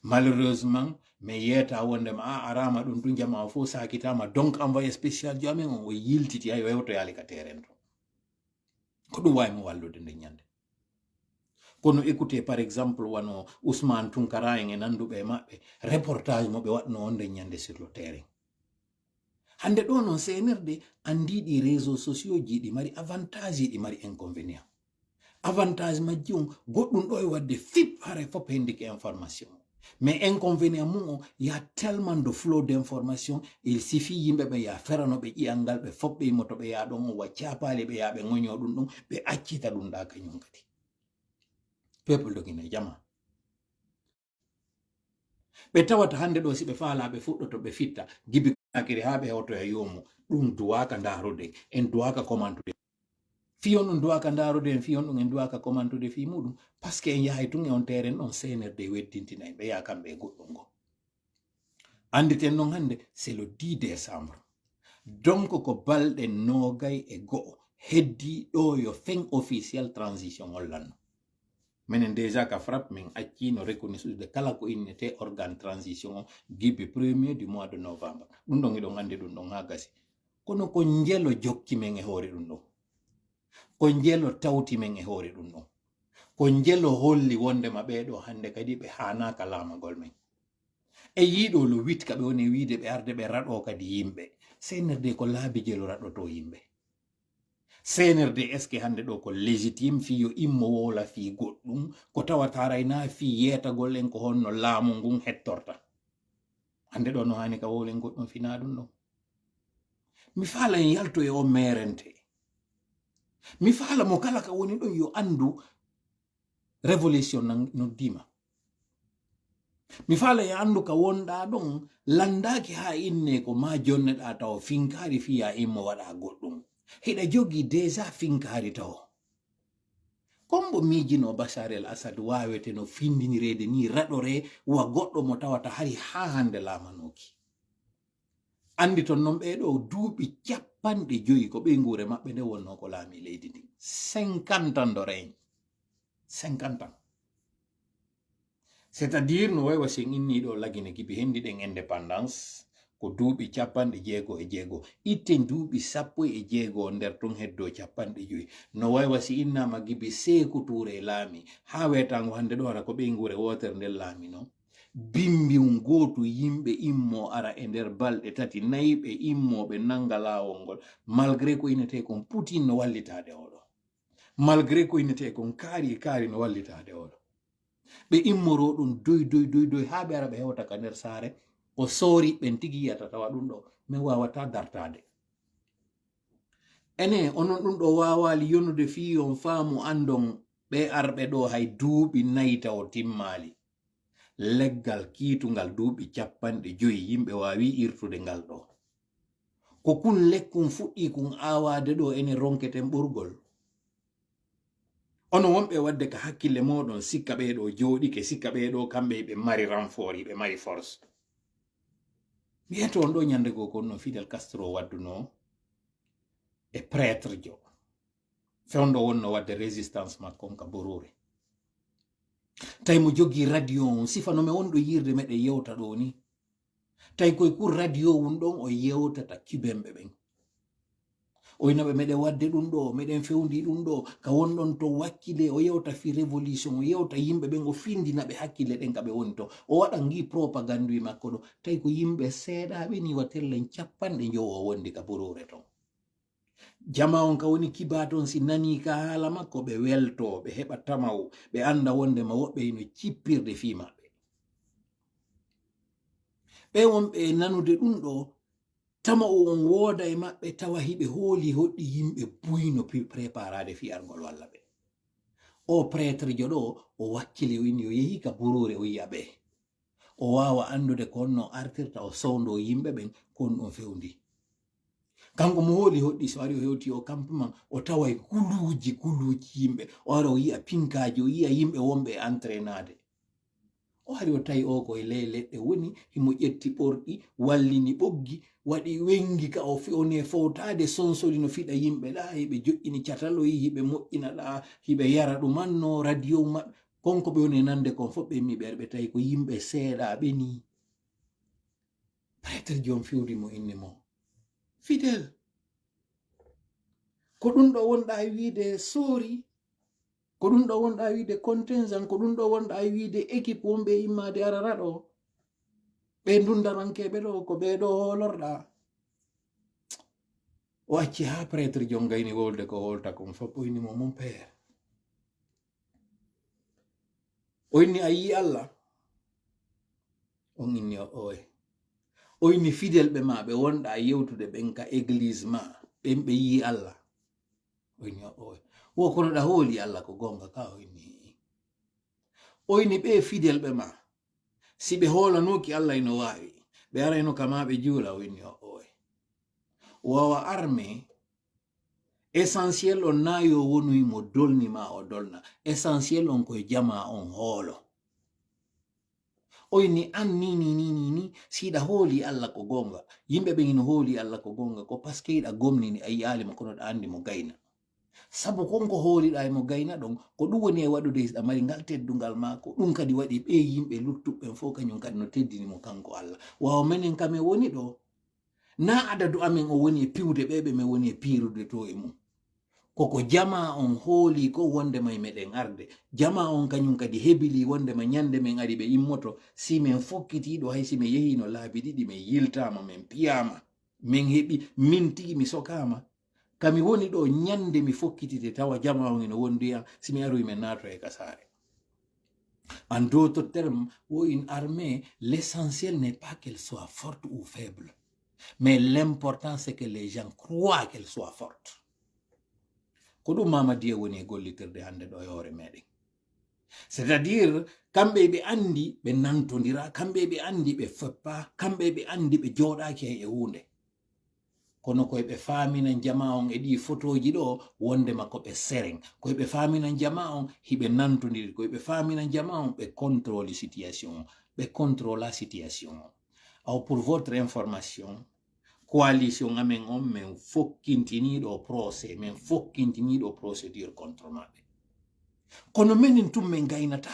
Malheureusement, mi yeeta wonde ma a arama ɗum ɗum jamaa o fof sakitama, donc envoyé spécial jo amen on o yiltiti hay o hewtoyaali ka terrain to. Ko ɗum wawi mo wallude nden ñande. Kono écoutez, par exemple, wano Ousmane Tounkara en e nanduɓe e maɓɓe, reportage mo ɓe waɗno on nden ñande sur le terrain. Hannde ɗo non C N R D anndi ɗi réseaux sociaux ji ɗi mari avantage, ɗi mari inconvénient. Avantage majji on, goɗɗum ɗo e waɗde fip, haray fop hendike information. Mais inconvénient mum o, il y a tellement de flot d'information, il suffit yimɓe ɓe ya ferano ɓe ƴi'al ngal, ɓe fop ɓe yimoto ɓe ya ɗon on wa capaali ɓe ya ɓe ŋoño ɗum ɗum, ɓe accita ɗum ɗa kañum kadi. Peuple de Guinée, jama. Ɓe tawata hannde ɗo si ɓe faala ɓe fuɗɗoto ɓe fitta, gibi Conakry haa ɓe hewtoya yoomu, ɗum duwaaka ndaarude, en duwaaka commentude. Fii on ɗum duwaaka ndaarude en, fii on ɗum en duwaaka commentude fii muɗum, parce que en yahay tun e on terrain ɗon C N R D weddintina en, ɓe yaha kamɓe e goɗɗum ngo. Annditen non hannde, c'est le dix décembre. Donc ko balɗe noogay e go'o heddi ɗo yo fin officiel transition on lanno. Menen déjà ka FRAPP min accino reconnaissance de kala ko innete organe transition on gibi premier du mois de novembre. Ɗum ɗon hiɗon anndi ɗum ɗon haa gasi. Kono ko njelo jokki men e hoore ɗum ɗon. Ko njelo tawti men e hoore ɗum ɗon. Ko njelo holli wondema ɓee ɗo hannde kadi ɓe haanaaka laamagol men. E yiiɗo lo witka ɓe woni wiide ɓe arde ɓe raɗo kadi yimɓe. C N R D ko laabi jelo raɗoto yimɓe. C N R D est-ce que hannde ɗo ko légitime fii yo immo wowla fii goɗɗum ko tawata rayna fii yeetagol en ko honno laamu ngun hettorta? Hannde ɗo no haani ka wowlen goɗɗum finaa ɗum ɗon. Mi faala en yalto e o meerente. Mi faala mo kala ka woni ɗon yo anndu révolution nan-, noddiima. Mi faala e anndu ka wonɗaa ɗon, lanndaaki haa innee ko maa jonneɗaa tawo finkaari fii yaa immo waɗaa goɗɗum. Hiɗa jogii déjà finkaari tawo. Kombo miijinoo Bashar el Asad waawete no findinireede nii raɗoree wa goɗɗo mo tawata hari haa hannde laamanooki. Annditon non ɓee ɗo duuɓi capanɗe joyi ko ɓeynguure maɓɓe nde wonnoo ko laami leydi ndin. Cinquante ans de règne. Cinquante ans. C'est-à-dire no way wa si en innii ɗo Lagine gibi hendi ɗen indépendance, ko duuɓi capanɗe jeego e jeego. Itten duuɓi sappo e jeego nder ton heddo capanɗe joyi. No way wa si innaama gibi Seeku Tuure e laami, haa weetaango hannde ɗo hara ko ɓeynguure wootere nden laami non. Bimbiwun gootu yimɓe immo ara e nder balɗe tati, nayi ɓe immo ɓe nanga laawol ngol, malgré ko inetee kon Putin no wallitaade oɗo. Malgré ko inetee kon kaari e kaari no wallitaade oɗo. Ɓe immoroo ɗum doy, doy, doy, doy, haa ɓe ara ɓe hewta ka nder saare, o soori ɓen tigi yiyata tawa ɗum ɗo, min waawataa dartaade. Ene, onon ɗum ɗo waawaali yonude fii on faamu anndon ɓe arɓe ɗo hay duuɓi nayi tawo timmaali. Leggal kiitungal duuɓi capanɗe joyi yimɓe waawi irtude ngal ɗo. Ko kun lekkun fuɗɗii kun aawaade ɗo ene ronketen ɓorgol. Ono wonɓe wadde ka hakkille mooɗon sikka ɓee ɗo jooɗike, sikka ɓee ɗo kamɓe ɓe mari renfort, ɓe mari force. Mi eto on ɗo ñande goo ko no Fidel Castro waddunoo e prêtre jo. Fewndo wonno wadde résistance makko on ka Borore. Tawi mo jogii radio on, sifa no mi wonɗo yiirde meɗen yewta ɗo ni. Tawi koye kun radio wun ɗon o yewtata Cubain ɓe ɓen. O ina ɓe meɗen wadde ɗum ɗo, meɗen fewndi ɗum ɗo, ka wonɗon to wakkile, o yewta fi révolution, o yewta yimɓe ɓen, o findina ɓe hakkille ɗen ka ɓe woni to. O waɗa ngi propagande makko ɗo. Tawi ko yimɓe seeɗaaɓe ni wa tellen capanɗe njowo o wondi ka Borore ton. Jama on ka woni kiba ton si nani ka haala makko, ɓe welto, ɓe heɓa tamaw, ɓe anda wonde ma woɓɓe ino cippirde fii maɓɓe. Ɓe wonɓe e nanude ɗum ɗo, tama o on wooda e maɓɓe tawa hiɓe hooli hoɗɗi yimɓe buy no pi-, préparade fii argol walla ɓe. O prêtre jo ɗo, o wakkili o inni o yehi ka Borore o yi'a ɓe. O waawa anndude ko honno artirta o sowndo yimɓe ɓen ko honɗum fewndi. Kanko mo hooli hoɗɗi so ari o hewti o campement, o taway kuluuji, kuluuji yimɓe. O ara o yi'a pinkaaji, o yi'a yimɓe wonɓe e entraînade. O ari o tawi o ko e ley leɗɗe woni, himo ƴetti ɓorɗi, wallini ɓoggi, waɗi wengi ka o fi-, o ne fowtaade sonsoli no fiɗa yimɓe ɗa, hiɓe joƴƴini cataloyi, hiɓe moƴƴina ɗa, hiɓe yara ɗumanno, radio maɓɓe. Kon ko ɓe woni e nande kon fof ɓe mi ɓe, ɓe tawi ko yimɓe seeɗaaɓe ni. Prêtre jom fewdi mo inni mo. Fidel, ko ɗum ɗo wonɗa e wiide sori, ko ɗum ɗo wonɗa e wiide contingent, ko ɗum ɗo wonɗa e wiide équipe wonɓe e immaade arara ɗo. Ɓe dundarankeeɓe ɗo, ko ɓe ɗo hoolorɗa. O acci haa prêtre jom gayni wolde ko wolta kon fof, o inni mo, mon père. O inni, a yii Allah? On inni o, oy. O inni, fidel ɓe ma ɓe wonɗa yewtude ɓen ka église ma, ɓen ɓe yii Allah? O inni o, oy. Wo kono ɗa hooli Allah ko gonga ka? O inni, o inni, ɓe fidel ɓe ma, si ɓe hoolanoki Allah ino waawi, ɓe arayno ka ma ɓe juula? O inni o, oy. Wawa arme, essentiel on na yo wonuy mo dolni ma o dolna. Essentiel on koye jama on hoolo. Oy ni an ni, ni, ni, ni, ni, siɗa hooli Allah ko gonga. Yimɓe ɓen ino hooli Allah ko gonga ko parce que iɗa gomnini a yi'aali mo kono ɗa andi mo gayna. Sabu kon ko hooliɗa e mo gayna ɗon, ko ɗum woni e waɗude hiɗa mari ngal teddungal ma, ko ɗum kadi waɗi ɓe yimɓe luttuɓe ɓen fof kañum kadi no teddini mo kanko Allah. Wawa menen kam e woni ɗo, na adadu amen o woni e piwde ɓe, ɓe men woni e piirude to e mum. Koko jama on hooli ko wondema e meɗen arde. Jama on kañum kadi hebili wondema ñande men ari ɓe immoto, si men fokkiti ɗo, hay si men yehino laabi ɗiɗi, men yiltama, men piyama, men heɓi, min tigi mi sokama. Kami woni ɗo ñande mi fokkitite tawa jama on ino wondi e am, si mi aroyi men naato e ka saare. En d'autres termes, wo une armée, l'essentiel n'est pas qu'elle soit forte ou faible, mais l'important c'est que les gens croient qu'elle soit forte. Ko ɗum Mamadiya woni e gollitirde hannde ɗo e hoore meɗen. C'est-à-dire, kamɓe ɓe andi ɓe nantondira, kamɓe ɓe andi ɓe feppa, kamɓe ɓe andi ɓe jooɗaki hay e huunde. Kono koye ɓe faamina jama on e ɗi fotooji ɗo, wondema ko ɓe seren. Koye ɓe faamina jama on hiɓe nantondiri, koye ɓe faamina jama on ɓe contrôle situation on, ɓe contrôla situation on. Aw, pour votre information, coalition amen on, men fokkintiniɗo procès, men fokkintiniɗo procédure contre maɓɓe. Kono menen tun men gaynata.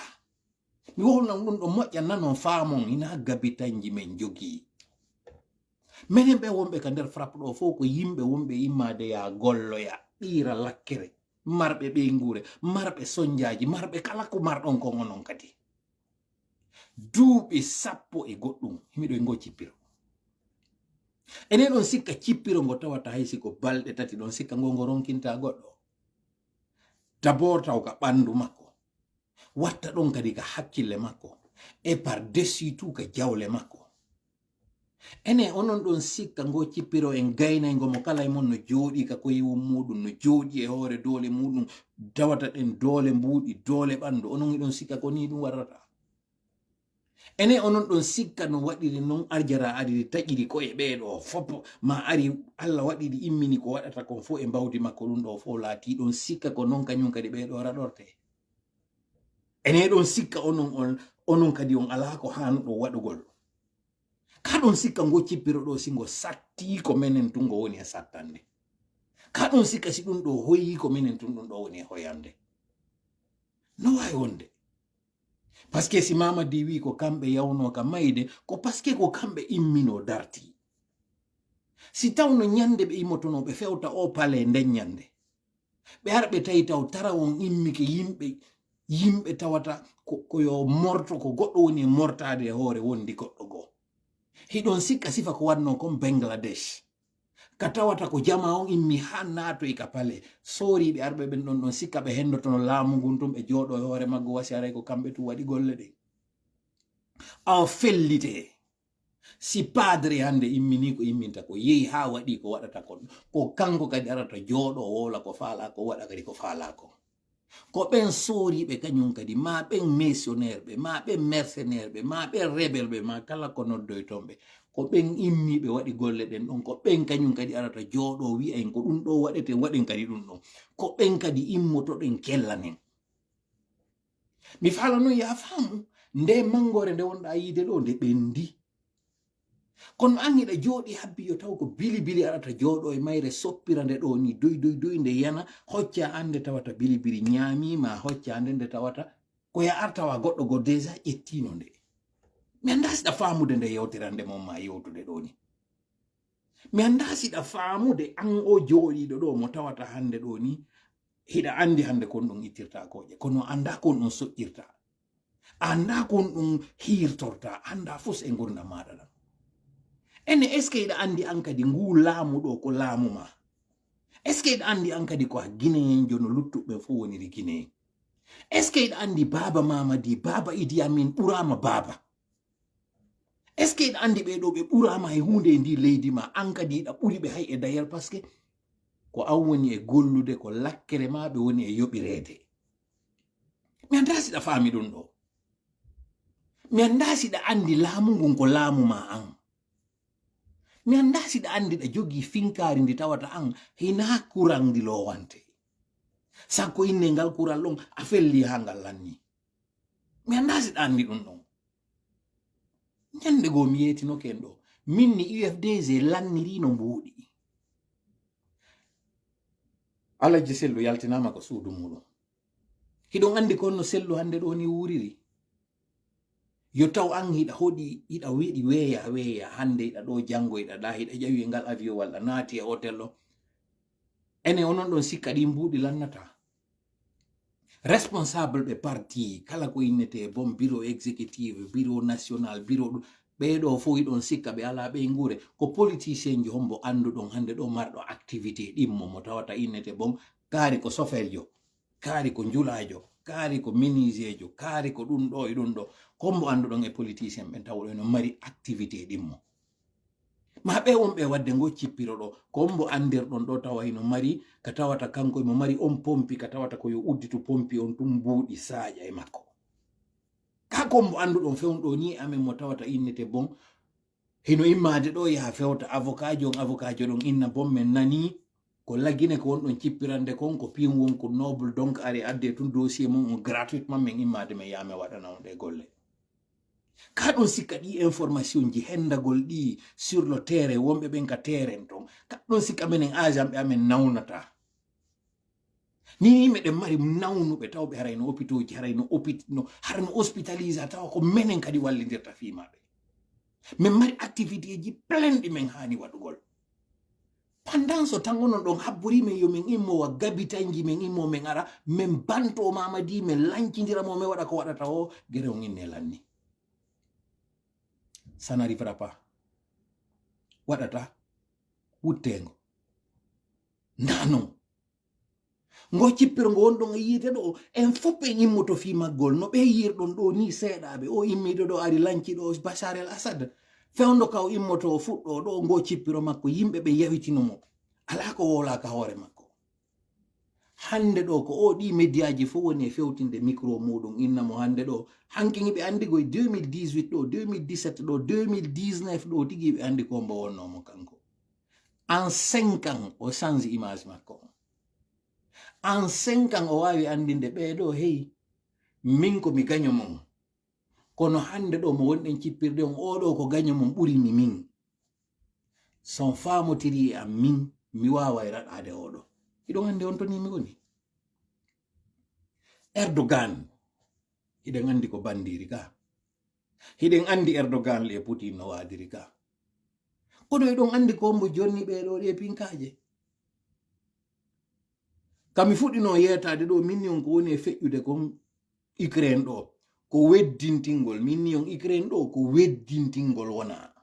Mi wolnan ɗum ɗo moƴƴa nanon faamon ina gabitanji men jogii. Menen ɓe wonɓe ka nder frappe ɗo fof ko yimɓe wonɓe immaade ya golloya, ɓiira lakkere, marɓe ɓeynguure, marɓe sonjaaji, marɓe kala ko marɗon kon onon kadi. Duuɓi sappo e goɗɗum, himiɗo e ngo cippiro. Enen ɗon sikka cippiro ngo tawata hay si ko balɗe tati, ɗon sikka ngo ngo ronkinta goɗɗo. D'abord taw ka ɓandu makko, watta ɗon kadi ka hakkille makko, e par dessus tout ka jawle makko. Ene onon ɗon sikka ngo cippiro en gaynaygo mo kala e mon no jooɗi ka koyewum muɗum, no jooɗi e hoore doole muɗum, dawata ɗen doole mbuuɗi, doole ɓandu, onon hiɗon sikka ko ni ɗum warrata? Ene onon ɗon sikka no waɗiri non arjara ariri taƴiri ko e ɓeeɗo fop, ma ari Allah waɗiri immini ko waɗata kon fof e mbawdi makko, ɗum ɗo fof laati ɗon sikka ko non kañum kadi ɓeeɗo raɗorte? Ene ɗon sikka onon on, onon kadi on alaa ko haanuɗo waɗugol? Ka ɗon sikka ngo cippiro ɗo, si ngo satti ko menen tun ngo woni e sattande? Ka ɗon sikka si ɗum ɗo hoyi ko menen tun ɗum ɗo woni e hoyande? No waawi wonde. Parce que si Mamadi wi ko kamɓe yawnoo ka mayde, ko parce que ko kamɓe imminoo dartii. Si tawno ñande ɓe immotonoo ɓe fewta o palais nden ñande, ɓe ara ɓe tawi taw tarawon immike yimɓe, yimɓe tawata ko, ko yo morto, ko goɗɗo woni e mortaade e hoore wondi goɗɗo goo. Hiɗon sikka sifa ko waɗnoo kon Bangladesh? Ka tawata ko jama on immi haa naatoy ka palais, sooriiɓe arɓe ɓen ɗon, ɗon sikka ɓe hendotono laamu ngun tun, ɓe jooɗo e hoore maggo, wasi aray ko kamɓe tun waɗi golle ɗen. Awa fellitee. Si padre hande immini ko imminta ko, yehi haa waɗi ko waɗata kon, ko kanko kadi arata jooɗo wowla ko faalaa ko, waɗa kadi ko faalaa ko. Ko ɓen sooriiɓe kañum kadi, ma ɓen missionnaire ɓe, ma ɓen mercenaire ɓe, ma ɓen rebelle ɓe, ma kala ko noddoyton ɓe. Ko ɓen immiiɓe waɗi golle ɗen ɗon, ko ɓen kañum kadi arata jooɗo wi'a en ko ɗum ɗo waɗeten, waɗen kadi ɗum ɗon. Ko ɓen kadi immotoɗen kellanen. Mi faala noon yaa faamu, nde manngoore nde wonɗaa yiide ɗo, nde ɓendi. Kono an hiɗa jooɗi habbi yo taw ko bilibili arata jooɗo e mayre, soppira nde ɗo ni, doy, doy, doy, nde yana, hocca an nde tawata bilibili ñaami ma, hocca nde nde tawata ko ya artawa goɗɗo go déjà ƴettino nde. Mi anndaa siɗa faamude nde yewtirande mon ma yewtude ɗo ni. Mi anndaa siɗa faamude an o jooɗiiɗo ɗo mo tawata hannde ɗo ni, hiɗa anndi hannde kon ɗum ittirta kooƴe, kono anndaa kon ɗum soƴƴirta. A anndaa kon ɗum hiirtorta, anndaa fus e ngurndan maaɗa ɗan. Ene, est-ce que hiɗa anndi an kadi nguu laamu ɗo ko laamu ma? Est-ce que hiɗa anndi an kadi ko a Guinéen jo no luttuɓe fof woniri Guinéen? Est-ce que hiɗa anndi baaba Mamadi, baaba Idi Amin ɓuraama baaba? Est-ce que hiɗa anndi ɓee ɗo ɓe ɓuraama e huunde e ndi leydi ma? An kadi hiɗa ɓuri ɓe hay e d'ailleurs, parce que ko an woni e gollude, ko lakkere ma ɓe woni e yoɓireede. Mi anndaa siɗa faami ɗum ɗo. Mi anndaa siɗa anndi laamu ngun ko laamu ma an. Mi anndaa siɗa anndi ɗa jogii finkaari ndi tawata an hinaa kuran ndi lowante. Sakko innee ngal kuran ɗon, a fellii haa ngal lannii. Mi anndaa siɗa anndi ɗum ɗon. Ñannde goo mi yeetinoke en ɗo. Min ni U F D G lanniriino mbuuɗi. Alhaji Sellu yaltinaama ko suudu muuɗum. Hiɗon anndi ko honno Sellu hannde ɗo ni wuuriri? Yo taw an hiɗa hoɗi, hiɗa weɗi weeya, weeya, hannde hiɗa ɗo, janngo hiɗa ɗa, hiɗa ƴawi e ngal avion walla naati e hotel ɗo. Ene onon ɗon sikka ɗi mbuuɗi lannata? Responsable ɓe parti, kala ko innete bon, bureau exécutif, bureau national, bureau ɗum, ɓee ɗo fof hiɗon sikka ɓe alaa ɓe nguure. Ko politicien jo hombo annduɗon hannde ɗo marɗo activité ɗimmo mo tawata innete bon, kaari ko sofeljo, kaari ko njulaajo, kaari ko menuisierjo, kaari ko ɗum ɗo e ɗum ɗo. Kombo annduɗon e politicien ɓen tawɗo eno mari activité ɗimmo? Ma ɓe wonɓe waɗde ngo cippiro ɗo, ko mbo anndirɗon ɗo tawa hino mari, ka tawata kanko emo mari on pompi, ka tawata ko yo udditu pompi on tun mbuuɗi saaƴa e makko. Ka ko mbo annduɗon fewn ɗo ni amen mo tawata innete bon, hino immaade ɗo yaha fewta avocat jo, on avocat jo ɗon inna bon men nani ko Lagine ko wonɗon cippirande kon, ko piin won ko noble, donc ari adde tun dossier mum on gratuitement, men immaade men yaha men waɗana on ɗe golle. Ka ɗon sikka ɗi information ji hendagol ɗi sur le terrain, wonɓe ɓen ka terrain ton, ka ɗon sikka menen agent ɓe amen nawnata. Ni meɗen mari nawnuɓe tawɓe haray no hôpitaux ji, haray no hôpit-, no, haray no hospitalise, tawa ko menen kadi wallindirta fii maɓɓe. Men mari activité ji plein ɗi men haani waɗugol. Pendant ce temps onon ɗon habbori men yo men immo wa gabitanji, men immo men ara, men banto Mamadi, men lancindira mo, men waɗa ko waɗata o, gere on inne lanni. Ça n'arrivera pas. Waɗata wutteengo. Ndaa non. Ngo cippiro ngo wonɗon e yiite ɗo, en fof en immoto fii maggol, no ɓe yiirɗon ɗo ni seeɗaaɓe, o immiiɗo ɗo ari lanci ɗo Bashar el Assad, fewndo ka o immoto o fuɗɗo ɗo, ngo cippiro makko, yimɓe ɓe yawitino mo. Alaa ko wowlaa ka hoore makko. Hannde ɗo ko o ɗi mediyaaji fof woni e fewtinde micro muɗum, inna mo hannde ɗo, hanki ɓe anndi ko e deux mille dix-huit ɗo, deux mille dix-sept ɗo, deux mille dix-neuf ɗo tigi ɓe anndi ko mbo wonno mo kanko. En cinq ans o change image makko. En cinq ans o waawi anndinde ɓee ɗo, hey, min ko mi gaño mon. Kono hannde ɗo mo wonɗen cippirde on, oo ɗo ko gaño mon ɓuri mi min. So on faamotiri e am min, mi waaway raɗaade oo ɗo. Hiɗon anndi on to ni mi woni? Erdogan, hiɗen anndi ko banndiri ka. Hiɗen anndi Erdogan e Putin no waadiri ka. Kono hiɗon anndi ko mbo jonni ɓee ɗo ɗe pinkaaje. Ka mi fuɗɗino yeetaade ɗo, min ni on ko woni e feƴƴude kon Ukraine ɗo, ko weddintingol. Min ni on Ukraine ɗo, ko weddintingol wona.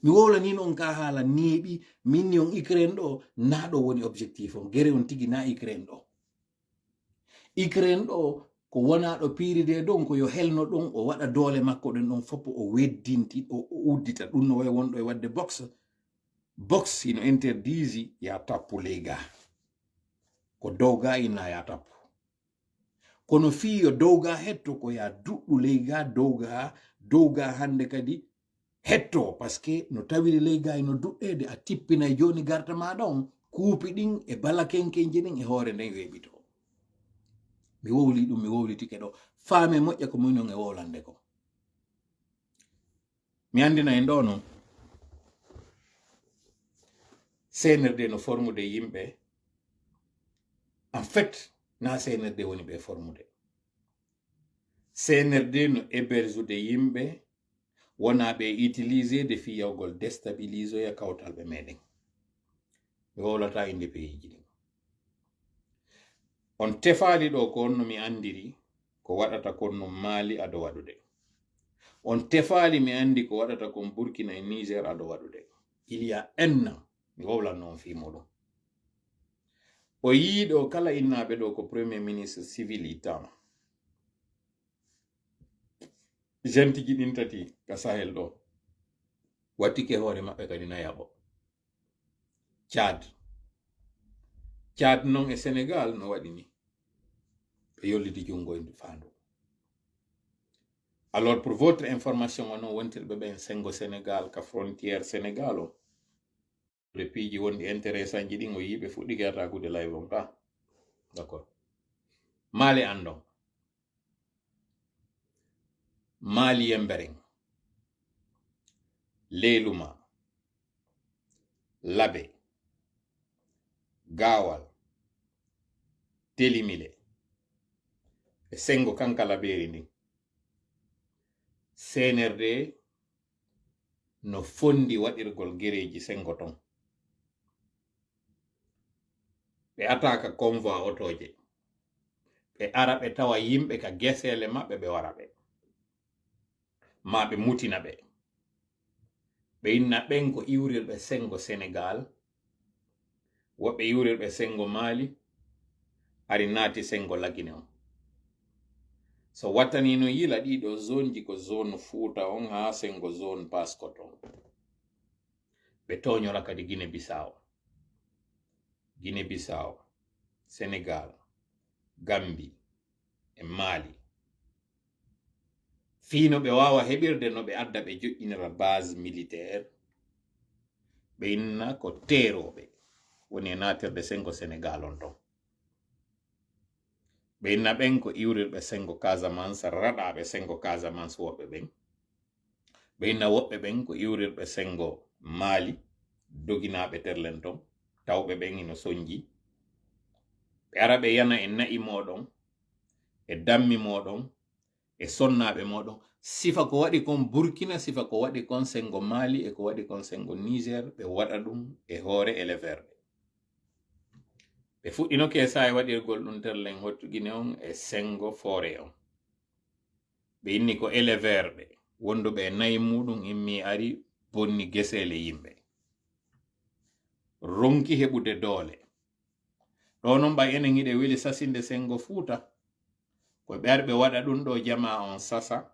Mi wowlaniino on ka haala neeɓi, min ni on Ukraine ɗo, na ɗo woni objectif on. Gere on tigi na Ukraine ɗo. Ukraine ɗo, ko wona ɗo piiride ɗon, ko yo helno ɗon, o waɗa doole makko ɗen ɗon fof, o weddinti, o, o uddita. Ɗum no wayi wonɗo e waɗde boxe. Boxe hino interdisi ya tappu ley ga. Ko dow ga inna ya tappu. Kono fii yo dow ga hetto ko ya duɗɗu ley ga, dow ga, dow ga hannde kadi hetto, parce que no tawiri ley ga ino duɗɗeede, a tippinay jooni garta ma ɗon, kuupi ɗin e bala kenkenje ɗin e hoore nden weeɓito. Mi wowli ɗum, mi wowlitike ɗo. Faame moƴƴa ko min on e wowlande ko. Mi anndina en ɗo non, C N R D no formude yimɓe. En fait, na C N R D woni ɓe formude. C N R D no hébergude yimɓe, wona ɓe utilisede fii yawgol déstabilisoya kawtalɓe meɗen. Mi wowlata innde peyiiji ɗin. On tefaali ɗo ko on no mi anndiri, ko waɗata kon no Mali ado waɗude. On tefaali mi anndi ko waɗata kon Burkina e Niger ado waɗude. Il y a un an, mi wowlanno on fii muɗum. O yii ɗo kala innaaɓe ɗo ko Premier Ministre civil ittaama. Gentiji ɗin tati ka Sahel ɗo. Wattike hoore maɓɓe kadi na yaɓo. Tchad. Tchad non e Sénégal no waɗi ni. Ɓe yolliti junngo e faandu. Alors, pour votre information, onon wontirɓe ɓen senngo Sénégal, ka frontière Sénégal o, le piiji wonɗi intéressant ji ɗin, o yii ɓe fuɗɗike atakude live on ka. D'accord. Mali anndon. Mali Yembereng, Leluma, Labe, Gawal, Telimile, e senngo Kankalabeeri ndin. C N R D no fondi waɗirgol gereeji senngo ton. Ɓe ataaka convoi otooje. Ɓe ara ɓe tawa yimɓe ka geseele maɓɓe, ɓe wara ɓe. Ma ɓe mutina ɓe. Ɓe inna ɓen ko iwrirɓe senngo Senegal. Woɓɓe iwrirɓe senngo Mali. Ari naati senngo Lagine on. So wattani no yila ɗiɗo zone ji ko zone Fuuta on haa senngo zone Paskot on. Ɓe tooñora kadi Guinée Bissau. Guinée Bissau, Senegal, Gambie, e Mali. Fii no ɓe waawa heɓirde no ɓe adda ɓe joƴƴinira base militaire, ɓe inna ko teerooɓe woni e naatirde senngo Senegal on ton. Ɓe inna ɓen ko iwrirɓe senngo Casamance, raɗaaɓe senngo Casamance woɓɓe ɓen. Ɓe inna woɓɓe ɓen ko iwrirɓe senngo Mali, doginaaɓe terlen ton, tawɓe ɓen ino sonji. Ɓe ara ɓe yana e na'i mooɗon, e dammi mooɗon, e sonnaaɓe mooɗon. Sifa ko waɗi kon Burkina, sifa ko waɗi kon senngo Mali, e ko waɗi kon senngo Niger, ɓe waɗa ɗum e hoore éleveur ɓe. Ɓe fuɗɗino keesa e waɗirgol ɗum terlen hottu Gine on e senngo Foore on. Ɓe inni ko éleveur ɓe. wonduɓe e nayi muɗum immi ari bonni geseele yimɓe. Ronki heɓude doole. Ɗo noon ɓay enen hiɗe weli sasinde senngo Fuuta. Ko ɓe ari ɓe waɗa ɗum ɗo jamaa on sasa.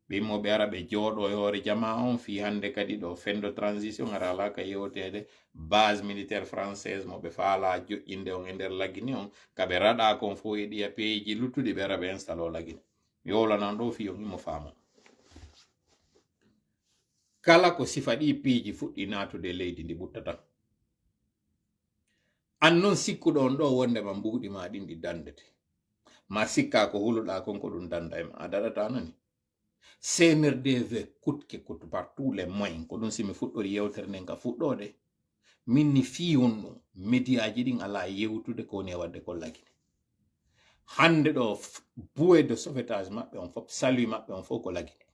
Ɓe immo ɓe ara ɓe jooɗo e hoore jamaa on fii hannde kadi ɗo fenndo transition ara alaa ka yewteede base militaire française mo ɓe faalaa joƴƴinde on e nder Lagine on. Ka ɓe raɗaa kon fof e ɗiya peeji luttuɗi ɓe ara ɓe installoo Lagine. Mi wowlanan ɗo fii on immo faamo. Kala ko sifa ɗi piiji fuɗɗi naatude e leydi ndi ɓutta tan. An noon sikkuɗo on ɗo wondema mbuuɗi ma ɗin ɗi dandete. Ma sikka ko huluɗa kon ko ɗum danda e ma. A daɗata nani? C N R D veut coûte que coûte par tous les moyens. Ko ɗum si mi fuɗɗori yewtere nden ka fuɗɗoode. Min ni fii on ɗum. Mediyaaji ɗin alaa yewtude ko woni e waɗde ko Lagine. Hannde ɗo f-, bouée de sauvetage maɓɓe on fof, salut maɓɓe on fof ko Lagine.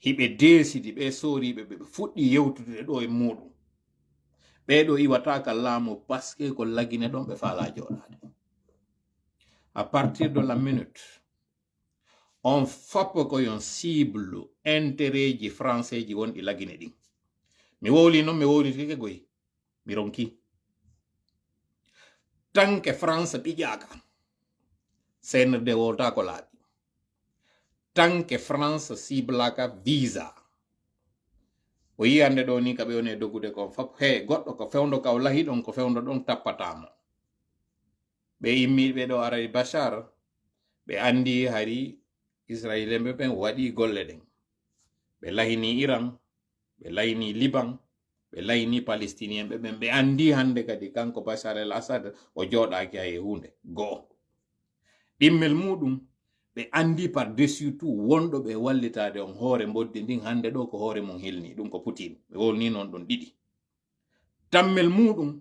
Hiɓe deesidi ɓe sooriiɓe ɓe, ɓe fuɗɗi yewtude ɗo e muɗum. Ɓee ɗo iwata ka laamu parce que ko Lagine ɗon ɓe faalaa jooɗaade. À partir de la minute, on fof ko yon cible intérêt ji français ji wonɗi Lagine ɗin. Mi wowli noon, mi wowlitike goy. Mi ronki. Tant que France ɓiƴaaka, C N R D wowlata ko laaɓi. Tant que France ciblaka visa. O yii hannde ɗo ni ka ɓe woni e doggude kon fof. He, goɗɗo ko fewndo ka o lahi ɗon, ko fewndo ɗon tappataamo. Ɓe immi ɓe ɗo aray Bachar, ɓe anndi hari Israélienɓe ɓen waɗi golle ɗen. Ɓe lahini Iran, ɓe lahini Liban, ɓe lahini Palestinienɓe ɓen. Ɓe anndi hannde kadi kanko Bachar el Assad o jooɗaaki hay e huunde. Go'o. Ɗimmel muɗum, ɓe anndi par dessus tout wonɗo ɓe wallitaade on hoore mboddi ndin hannde ɗo ko hoore mum hilni. Ɗum ko Poutine. Ɓe wowlni noon ɗum ɗiɗi. Tammel muɗum,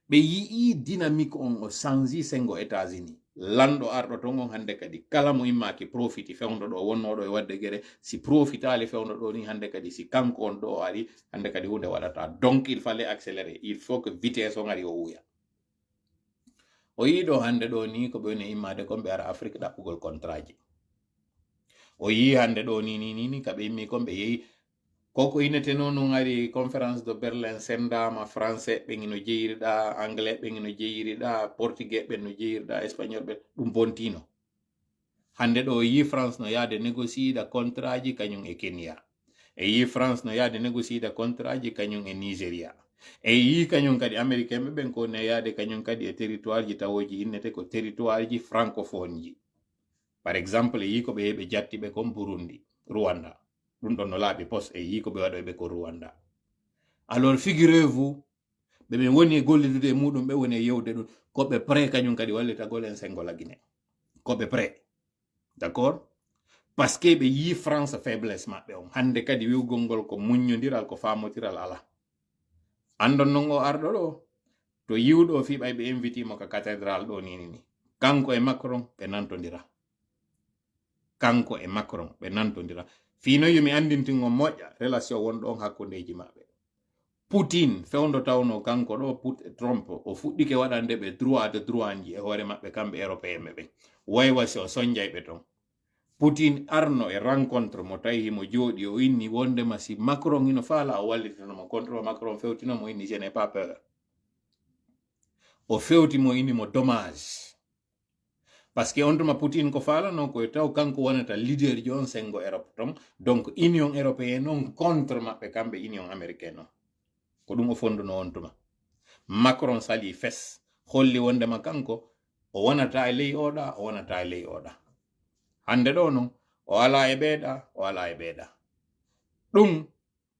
ɓe yi'i dynamique on o sanji sengo États-Unis. Lanɗo arɗo ton on hannde kadi kala mo immaaki profiti fewndo ɗo wonnooɗo e waɗde gere, si profitaali fewndo ɗo ni hannde kadi si kanko on ɗo o ari, hannde kadi huunde waɗata. Donc il fallait accélérer, il faut que vitesse on ari o wuya. O yii ɗo hannde ɗo ni ko ɓe woni e immaade kon ɓe ara Afrique ɗaɓɓugol contrat ji. O yii hannde ɗo ni, ni, ni, ni, ka ɓe immi kon ɓe yehi. Ko ko inete noon, noon ari conférence de Berlin senndaama, français ɓen ino jeyiriɗa, anglais ɓen ino jeyiriɗa, portugais ɓen no jeyiriɗa, espagnol ɓen, ɗum bontino. Hannde ɗo o yii France no yaade négociida contrat ji kañum e Kenya. E yii France no yaade négociida contrat ji kañum e Nigeria. E yii kañum kadi américain ɓe ɓen ko ne yaade kañum kadi e territoire ji tawooji innete ko territoire ji francophone ji. Par exemple, e yii ko ɓe, ɓe jatti ɓe kon Burundi, Rwanda. Ɗum ɗon no laaɓi pos e yii ko ɓe waɗoy ɓe ko Rwanda. Alors, figurez-vous, ɓe ɓe woni e gollidude e muɗum, ɓe woni e yewde ɗum, ko ɓe prêt kañum kadi wallitagol en sengo Lagine. Ko ɓe prêt. D'accord? Parce que ɓe yii France faiblesse maɓɓe on. Hannde kadi wi'ugol ngol ko muññondiral, ko faamotiral alaa. Andon non o arɗo ɗo, to yiwɗo o fii ɓay ɓe inviti mo ka cathédrale ɗo ni, ni, ni. Kanko e Macron ɓe nantondira. Kanko e Macron ɓe nantondira. Fii no yo mi andintin on moƴƴa relation wonɗo on hakkundeji maɓɓe. Putin, fewndo tawno kanko ɗo, Put-, Trump, o fuɗɗike waɗande ɓe droit de douane ji e hoore maɓɓe kamɓe Européen ɓe ɓen. Waywa si o sonjay ɓe ton. Putin arno e rencontre mo tawi himo jooɗi, o inni wondema si Macron hino faala o wallitano mo. Contre Macron fewtino mo, inni je n'ai pas peur. O fewti mo, inni mo dommage. Parce que on tuma Putin ko faalano ko e taw kanko wonata leader ji on sengo Europe ton. Donc Union Européenne on contre maɓɓe kamɓe Union Américaine on. Ko ɗum o fonduno on tuma. Macron sali fes, holli wondema kanko o wonata e ley oɗa, o wonata e ley oɗa. Hannde ɗo non, o ala e ɓeeɗa, o ala e ɓeeɗa. Ɗum,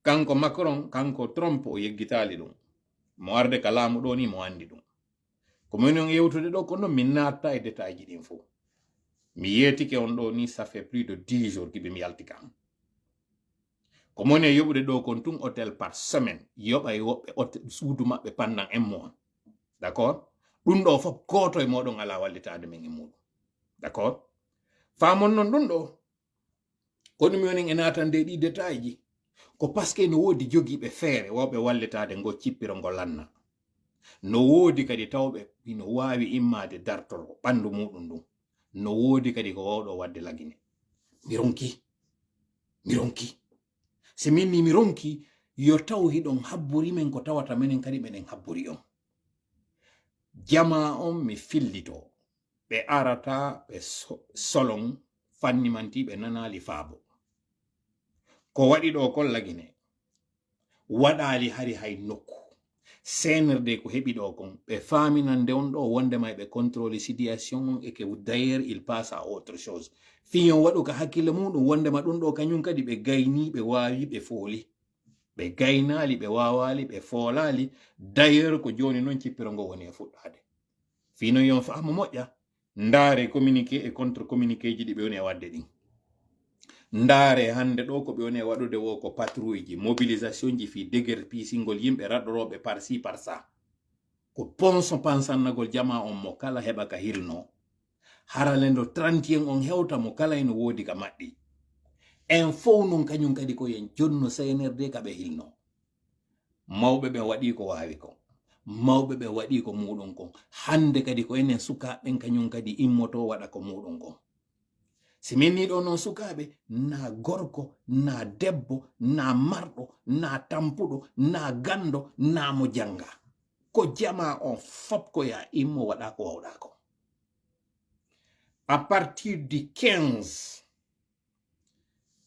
kanko Macron, kanko Trump, o yeggitaali ɗum. Mo arde ka laamu ɗo ni, mo andi ɗum. Ko moni on yewtude ɗo, kono min naatta e détail ji ɗin fof. Mi yeetike on ɗo ni, ça fait plus de dix jours kiɓe mi yalti kan. Ko moni e yoɓude ɗo kon tun hôtel par semaine, yoɓa e woɓɓe hôtel, suudu maɓɓe pendant un mois. D'accord? Ɗum ɗo fof, gooto e moɗon ala wallitaade min e muɗum. D'accord? Faamon non ɗum ɗo. Kono mi wonin e naatande ɗi détail ji. Ko parce que no woodi jogiiɓe feere wawɓe wallitaade ngo cippiro ngo lanna. No woodi kadi tawɓe hino waawi immaade dartoro ɓanndu muɗum ɗum. No woodi kadi ko wawɗo waɗde Lagine. Mi ronki. Mi ronki. Si min ni mi ronki, yo taw hiɗon habburi men ko tawata menen kadi meɗen habburi on. Jamaa on mi fillito. Ɓe arata ɓe so-, solon fannimanti ɓe nanaali faabo. Ko waɗi ɗo kon Lagine. Waɗaali hari hay nokku. C N R D ko heɓi ɗo kon, ɓe faaminande on ɗo wondema ɓe contrôle situation on et que d'ailleurs il passe à autre chose. Fii on waɗu ka hakkille muɗum wondema ɗum ɗo kañum kadi ɓe gayni, ɓe waawi, ɓe fooli. Ɓe gaynaali, ɓe waawaali, ɓe foolaali. D'ailleurs ko jooni non cippiro ngo woni e fuɗɗaade. Fii non yon faamu moƴƴa. Ndaare communiqué e contre communiqué ji ɗi ɓe woni e waɗde ɗin. Ndaare hannde ɗo ko ɓe woni e waɗude wo ko patrouille ji, mobilisation ji fii déguerpissingol yimɓe raɗɗorooɓe par ci par ça. Ko ponso pansannagol jamaa on mo kala heɓa ka hilno. Haralendo trente et un on hewta mo kala eno woodi ka maɗɗi. En fow non kañum kadi ko yen jonno C N R D ka ɓe hilno. Mawɓe ɓen waɗii ko waawi kon. Mawɓe ɓen waɗii ko muuɗum kon. Hannde kadi ko enen sukaaɓe ɓen kañum kadi immotoo waɗa ko muuɗum kon. Si min nii ɗoo non sukaaɓe, naa gorko, naa debbo, naa marɗo, naa tampuɗo, naa ganndo, naa mo jannga. Ko jamaa on fop ko yaa immo waɗa ko wawɗaa kon. À partir du quinze,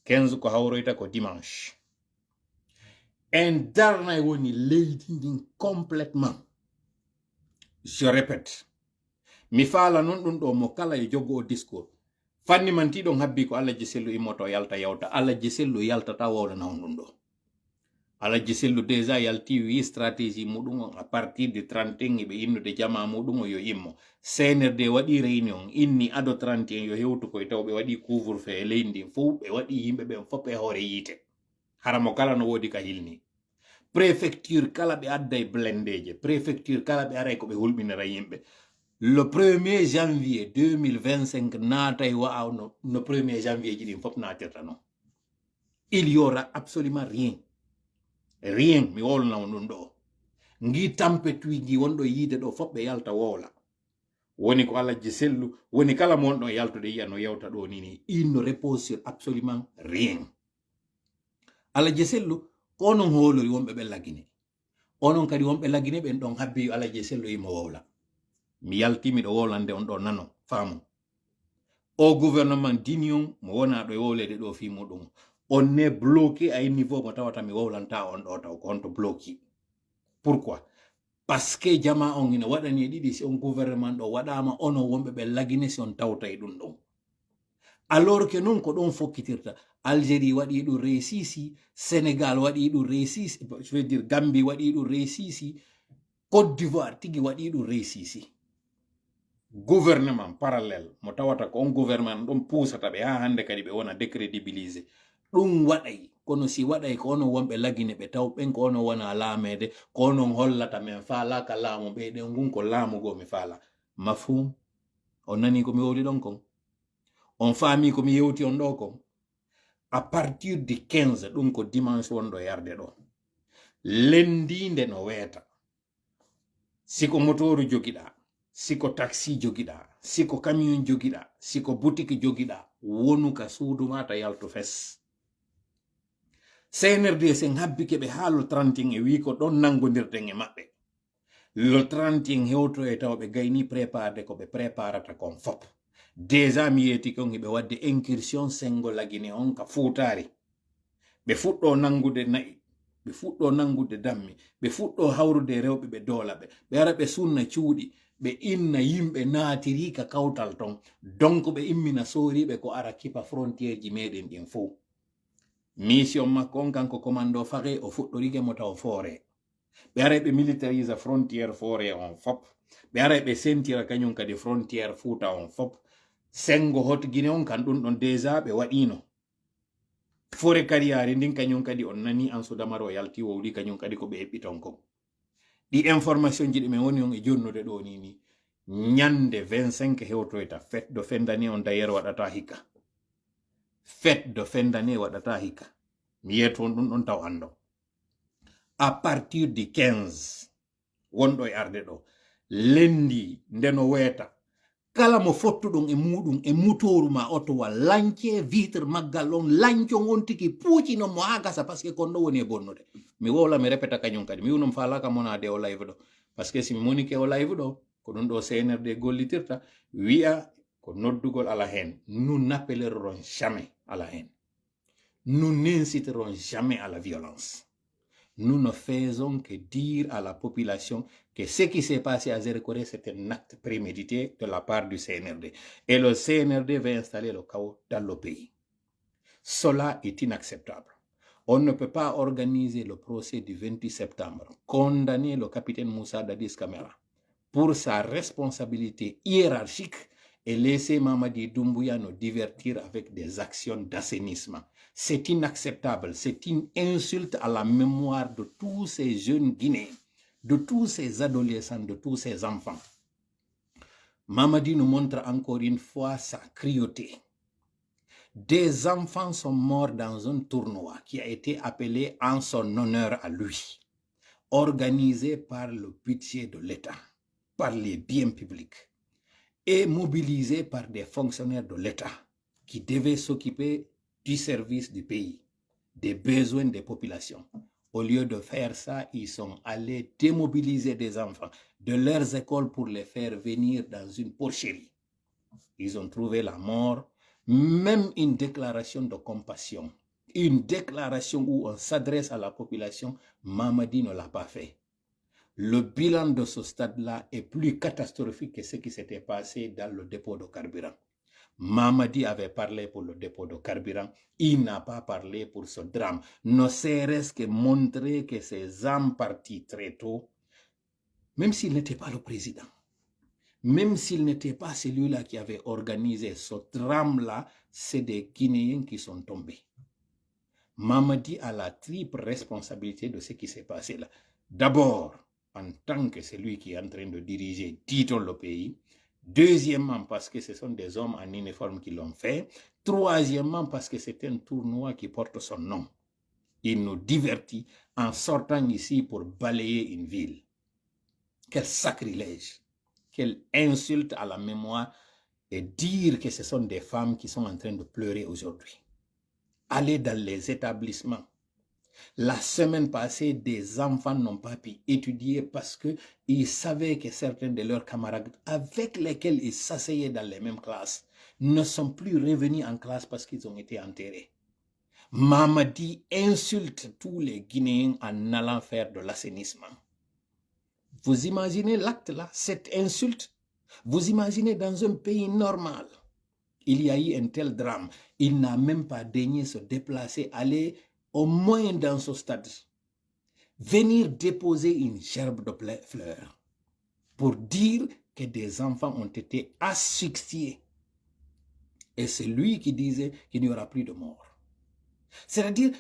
quinze ko hawroyta ko dimanche. En darnay woni leydi ndin complètement. Je répète, mi faala non ɗum ɗo mo kala yo joggo o discours. Fannimanti ɗon habbi ko Alhaji Sellu immoto yalta yawta. Alhaji Sellu yaltata wowlana on ɗum ɗo. Alhaji Sellu déjà yalti wi stratégie muɗum on à partir du trente et un hiɓe innude jamaa muɗum on yo immo. C N R D waɗi réunion, inni ado trente et un yo hewtu koye taw ɓe waɗi couvre-feu e leydi ndin fow, ɓe waɗi yimɓe ɓen fop e hoore yiite. Hara mo kala no woodi ka hilni. Préfecture kala ɓe adday blendeeje, préfecture kala ɓe aray ko ɓe hulɓinira yimɓe. Le premier janvier deux mille vingt-cinq naatay wa'a no, no premier janvier ji ɗin fop naatirta non. Il y aura absolument rien. Rien, mi wowlana on ɗum ɗo. Ngi tampetui ngi wonɗo yiide ɗo fop ɓe yalta wowla. Woni ko Alhaji Sellu, woni kala mo wonɗo yaltude yi'a no yewta ɗo ni ni. Il ne repose sur absolument rien. Alhaji Sellu, ko onon hoolori wonɓe ɓe Lagine. Onon kadi wonɓe Lagine ɓen ɗon habbi yo Alhaji Sellu imo wowla. Mi yalti miɗo wowlande on ɗo nano, faamo. O gouvernement d'union mo wona ɗo e wowlede ɗo fii muɗum. On ne bloqué à un niveau mo tawata mi wowlanta on ɗo taw ko on to bloqué. Pourquoi? Parce que jamaa on ina waɗani e ɗiɗi si on gouvernement ɗo waɗaama onon wonɓe ɓe Lagine si on tawta e ɗum ɗon. Alors que non ko ɗon fokkitirta. Algérie waɗi ɗum réussisi, Sénégal waɗi ɗum réussisi, je veux dire Gambie waɗi ɗum réussisi, Côte d'Ivoire tigi waɗi ɗum réussisi. Gouvernement parallèle mo tawata ko on gouvernement ɗon puusata ɓe haa hannde kadi ɓe wona décrédibilisé. Ɗum waɗay, kono si waɗay ko onon wonɓe Lagine ɓe taw ɓen ko onon wona laameede, ko onon hollata men faalaaka laamu ɓe ɗen ngun ko laamu goo mi faala. Mafhum? On nani ko mi wowli ɗon kon? On faami ko mi yewti on ɗo kon? À partir du quinze, ɗum ko dimanche wonɗo yarde ɗo. Lenndiinde no weeta. Si ko motooru jogiɗaa, si ko taxi jogiɗaa, si ko camion jogiɗaa, si ko boutique jogiɗaa, wonu ka suudu maa ta yaltu fes. C N R D sen habbike ɓe haa le trente et un e wii ko ɗon nanngondirten e maɓɓe. Le trente et un hewto e taw ɓe gayni préparde ko ɓe préparata kon fop. Déjà mi yeeti kon hiɓe waɗde incursion senngo Lagine on ka Fuutaari. Ɓe fuɗɗo nanngude na'i, ɓe fuɗɗo nanngude dammi, ɓe fuɗɗo hawrude rewɓe ɓe doola ɓe. Ɓe ara ɓe sunna cuuɗi, ɓe inna yimɓe naatiri ka kawtal ton. Donc ɓe immina sooriiɓe ko ara kipa frontière ji meɗen ɗin fow. Mission makko on kanko commando Faxe o fuɗɗorike mo taw foore. Ɓe aray ɓe militarise frontière foore on fop. Ɓe aray ɓe sentira kañum kadi frontière Fuuta on fop. Senngo Haute Guinée on kan ɗum ɗon déjà ɓe waɗino. Forêt Kariyaari ndin kañum kadi on nani Ansu Damaro yalti wowli kañum kadi ko ɓe eɓɓi ton kon. Ɗi information ji ɗi men woni on e jonnude ɗo ni ni. Ñande vingt-cinq hewtoyta fête de fin d'année on d'ailleurs waɗata hikka. Fête de fin d'année waɗata hikka. Mi yeeto on ɗum ɗon taw anndo. À partir du quinze, wonɗo e arde ɗo, lenndi nde no weeta, Kala mo fottuɗon e muɗum, e mutooru ma oto wa, lancee vitre maggal on, lancon on tigi, puucinon mo haa gasa, parce que kon ɗo woni e bonnude. Mi wowla, mi répéta kañum kadi. Mi wi'uno mi faalaaka monaade o live ɗo. Parce que si mi monike o live ɗo, ko ɗum ɗo C N R D gollitirta, wi'a ko noddugol ala heen. Nous n'appellerons jamais ala heen. Nous n'inciterons jamais à la violence. Nous ne faisons que dire à la population que ce qui s'est passé à Zéro Corée, c'est un acte prémédité de la part du C N R D. Et le C N R D veut installer le chaos dans le pays. Cela est inacceptable. On ne peut pas organiser le procès du vingt-huit septembre, condamner le capitaine Moussa Dadis Camara pour sa responsabilité hiérarchique et laisser Mamadi Doumbouya nous divertir avec des actions d'assainissement. C'est inacceptable. C'est une insulte à la mémoire de tous ces jeunes Guinéens, de tous ces adolescents, de tous ces enfants. Mamadi nous montre encore une fois sa cruauté. Des enfants sont morts dans un tournoi qui a été appelé en son honneur à lui, organisé par le budget de l'État, par les biens publics et mobilisé par des fonctionnaires de l'État qui devaient s'occuper du service du pays, des besoins des populations. Au lieu de faire ça, ils sont allés démobiliser des enfants de leurs écoles pour les faire venir dans une porcherie. Ils ont trouvé la mort. Même une déclaration de compassion, une déclaration où on s'adresse à la population, Mamadi ne l'a pas fait. Le bilan de ce stade-là est plus catastrophique que ce qui s'était passé dans le dépôt de carburant. Mamadi avait parlé pour le dépôt de carburant. Il n'a pas parlé pour ce drame. Ne serait-ce que montrer que ces hommes partis très tôt, même s'il n'était pas le président, même s'il n'était pas celui-là qui avait organisé ce drame-là, c'est des Guinéens qui sont tombés. Mamadi a la triple responsabilité de ce qui s'est passé là. D'abord, en tant que celui qui est en train de diriger, dit-on, le pays. Deuxièmement, parce que ce sont des hommes en uniforme qui l'ont fait. Troisièmement, parce que c'est un tournoi qui porte son nom. Il nous divertit en sortant ici pour balayer une ville. Quel sacrilège, quelle insulte à la mémoire et dire que ce sont des femmes qui sont en train de pleurer aujourd'hui. Aller dans les établissements. La semaine passée, des enfants n'ont pas pu étudier parce que ils savaient que certains de leurs camarades avec lesquels ils s'asseyaient dans les mêmes classes ne sont plus revenus en classe parce qu'ils ont été enterrés. Mamadi insulte tous les Guinéens en allant faire de l'assainissement. Vous imaginez l'acte là, cette insulte ? Vous imaginez dans un pays normal, il y a eu un tel drame, il n'a même pas daigné se déplacer, aller au moins dans ce stade, venir déposer une gerbe de pla-, fleurs pour dire que des enfants ont été asphyxiés. Et c'est lui qui disait qu'il n'y aura plus de morts. C'est-à-dire,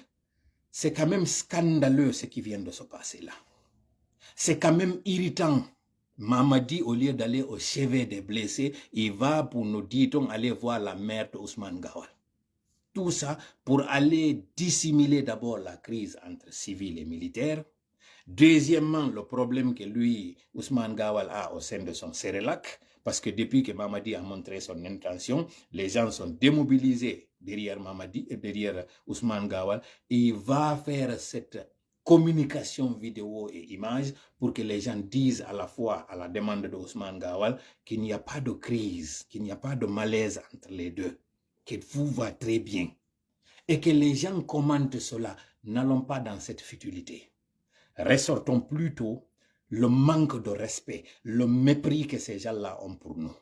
c'est quand même scandaleux ce qui vient de se passer là. C'est quand même irritant. Mamadi, au lieu d'aller au chevet des blessés, il va pour nous, dit-on, aller voir la mère de Ousmane Gawal. Tout ça pour aller dissimuler d'abord la crise entre civils et militaires. Deuxièmement, le problème que lui, Ousmane Gawal, a au sein de son Sérélac, parce que depuis que Mamadi a montré son intention, les gens sont démobilisés derrière Mamadi, euh, derrière Ousmane Gawal, et il va faire cette communication vidéo et image pour que les gens disent à la fois à la demande de Ousmane Gawal qu'il n'y a pas de crise, qu'il n'y a pas de malaise entre les deux, que tout va très bien. Et que les gens commentent cela, n'allons pas dans cette futilité. Ressortons plutôt le manque de respect, le mépris que ces gens-là ont pour nous.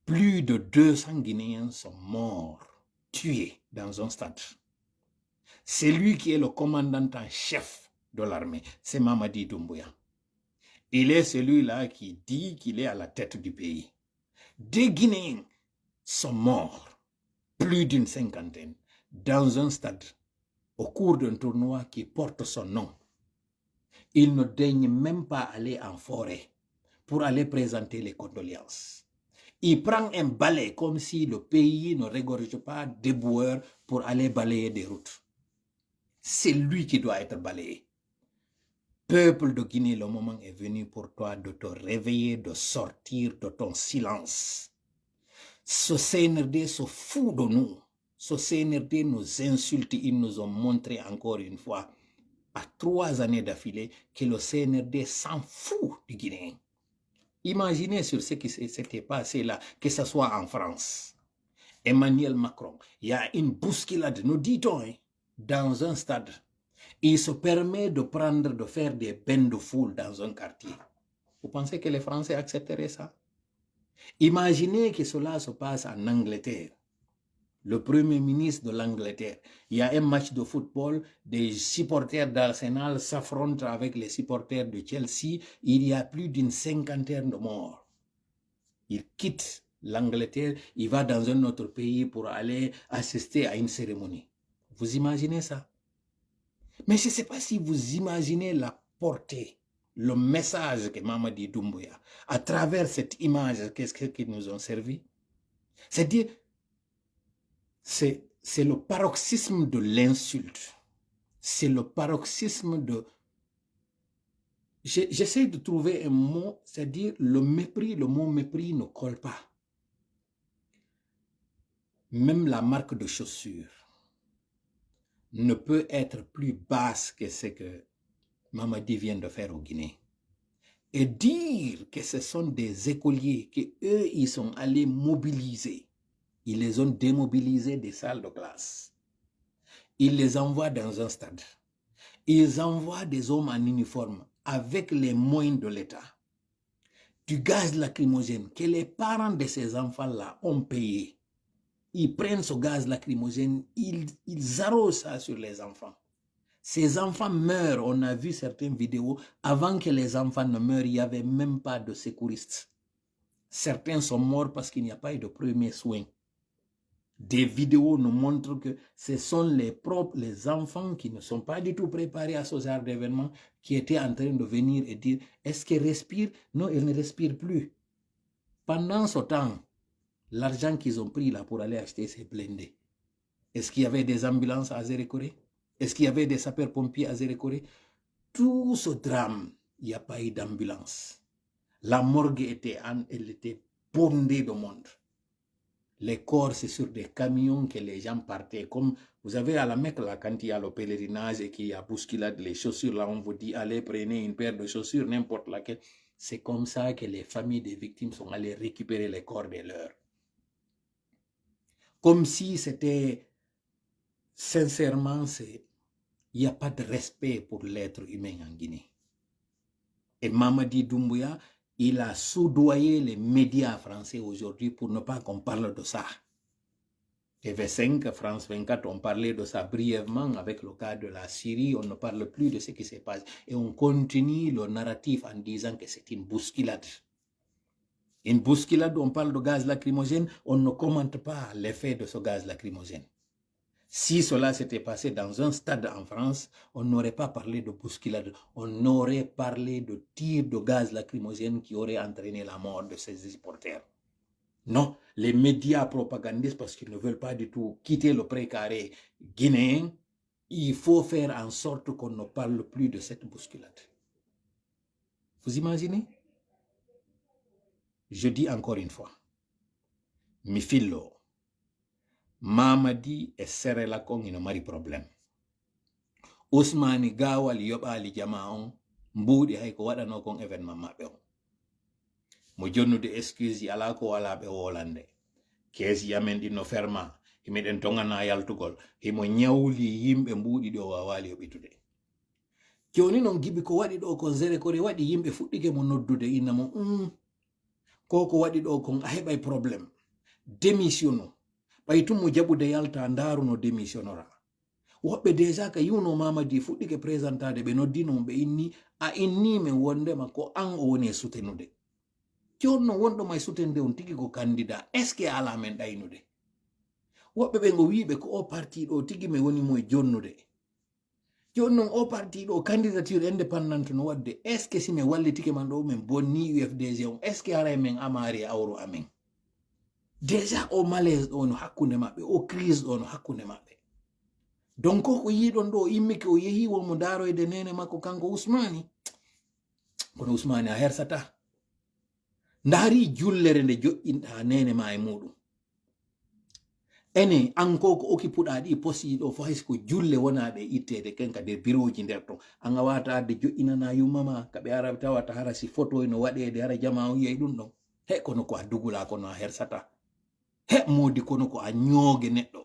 Plus de deux cents Guinéens sont morts, tués dans un stade. C'est lui qui est le commandant en chef de l'armée, c'est Mamadi Doumbouya. Il est celui-là qui dit qu'il est à la tête du pays. Des Guinéens sont morts, plus d'une cinquantaine, dans un stade, au cours d'un tournoi qui porte son nom. Il ne daigne même pas aller en forêt pour aller présenter les condoléances. Il prend un balai comme si le pays ne regorge pas d'éboueurs pour aller balayer des routes. C'est lui qui doit être balayé. Peuple de Guinée, le moment est venu pour toi de te réveiller, de sortir de ton silence. Ce C N R D se fout de nous. Ce C N R D nous insulte. Ils nous ont montré encore une fois, à trois années d'affilée, que le C N R D s'en fout du Guinéen. Imaginez sur ce qui s'est- s'était passé là, que ce soit en France. Emmanuel Macron, il y a une bousculade, nous dit-on, hein, dans un stade. Il se permet de prendre, de faire des bains de foule dans un quartier. Vous pensez que les Français accepteraient ça? Imaginez que cela se passe en Angleterre. Le premier ministre de l'Angleterre, il y a un match de football, des supporters d'Arsenal s'affrontent avec les supporters de Chelsea, il y a plus d'une cinquantaine de morts. Il quitte l'Angleterre, il va dans un autre pays pour aller assister à une cérémonie. Vous imaginez ça? Mais je ne sais pas si vous imaginez la portée, le message que Mamadi Doumbouya, à travers cette image, qu'est-ce que- qu'ils nous ont servi? C'est-à-dire, c'est c'est le paroxysme de l'insulte. C'est le paroxysme de... J'ai- J'essaie de trouver un mot, c'est-à-dire le mépris, le mot mépris ne colle pas. Même la marque de chaussure ne peut être plus basse que ce que Mamadi vient de faire au Guinée. Et dire que ce sont des écoliers, que eux, ils sont allés mobiliser. Ils les ont démobilisés des salles de classe. Ils les envoient dans un stade. Ils envoient des hommes en uniforme avec les moyens de l'État. Du gaz lacrymogène que les parents de ces enfants-là ont payé. Ils prennent ce gaz lacrymogène, ils, ils arrosent ça sur les enfants. Ces enfants meurent. On a vu certaines vidéos. Avant que les enfants ne meurent, il n'y avait même pas de secouristes. Certains sont morts parce qu'il n'y a pas eu de premiers soins. Des vidéos nous montrent que ce sont les propres, les enfants qui ne sont pas du tout préparés à ce genre d'événement, qui étaient en train de venir et dire, est-ce qu'elle respire? Non, elle ne respire plus. Pendant ce temps, l'argent qu'ils ont pris là pour aller acheter ces blindés, est-ce qu'il y avait des ambulances à Zérékoré? Est-ce qu'il y avait des sapeurs-pompiers à Zérékoré? Tout ce drame, il n'y a pas eu d'ambulance. La morgue était, en- elle était bondée de monde. Les corps, c'est sur des camions que les gens partaient. Comme vous avez à la Mecque, là, quand il y a le pèlerinage et qu'il y a bousculade, les chaussures, là, on vous dit, allez, prenez une paire de chaussures, n'importe laquelle. C'est comme ça que les familles des victimes sont allées récupérer les corps des leurs. Comme si c'était, sincèrement, c'est, il n'y a pas de respect pour l'être humain en Guinée. Et Mamadi Doumbouya, il a soudoyé les médias français aujourd'hui pour ne pas qu'on parle de ça. T V cinq, France vingt-quatre ont parlé de ça brièvement avec le cas de la Syrie. On ne parle plus de ce qui s'est passé. Et on continue le narratif en disant que c'est une bousculade. Une bousculade, on parle de gaz lacrymogène, on ne commente pas l'effet de ce gaz lacrymogène. Si cela s'était passé dans un stade en France, on n'aurait pas parlé de bousculade, on aurait parlé de tir de gaz lacrymogène qui aurait entraîné la mort de ces supporters. Non, les médias propagandistes, parce qu'ils ne veulent pas du tout quitter le précaré guinéen, il faut faire en sorte qu'on ne parle plus de cette bousculade. Vous imaginez? Je dis encore une fois, mi fillo, Mamadi e Serelak on ina mari problème. Ousmani Gawal yoɓaali jamaa on, mbuuɗi hay ko waɗanoo kon événement maɓɓe on. Mo jonnude excuse alaa ko alaa ɓe wolande. Keesi amen ɗin no ferma, himiɗen toŋanaa yaltugol, himo ñawli yimɓe mbuuɗi ɗi o waawaali yoɓitude. Jooni non Gibi ko waɗi ɗo kon Zérékoré waɗi yimɓe fuɗɗike mo noddude inna mo, "Um, ko ko waɗi ɗo kon a heɓay problème. Démissionno." Ɓay tun mo jaɓude yalta ndaaruno démissionnora. Woɓɓe déjà ka yiwno Mamadi fuɗɗike présentade ɓe noddino mo ɓe inni, "A inni men wondema ko an o woni e soutenude." Jooni non wonɗo may soutenude on tigi ko candidat, est-ce que a alaa men ɗaynude? Woɓɓe ɓe ngo wiiɓe ko o parti ɗo tigi men woni mo e jonnude. Jooni non o parti ɗo candidature indépendante no waɗde, est-ce que si men wallitike man ɗo men bonni U F D G on, est-ce que haray men amaari e awru amen? Déjà o malaise ɗo no hakkunde maɓɓe, o crise ɗo no hakkunde maɓɓe. Donc ko yiɗon ɗo o immike o yehi wonmo ndaaroyde nene makko kanko Ousmani. Kono Usmaani a hersata. Ndaari jullere nde joƴƴinɗa neene ma e muɗum. Ene, an ko ko oki puɗa ɗi posi ɗo fo, hay ko julle wona ɓe ittede ken ka nder biroji nder ton. An a wata adde joƴƴinana yumma ma, ka ɓe ara tawata hara si foto ino waɗede, hara jama on yiyay ɗum ɗon. He, kono ko a dugula, kono a hersata. He, modi kono ko a ñooge neɗɗo.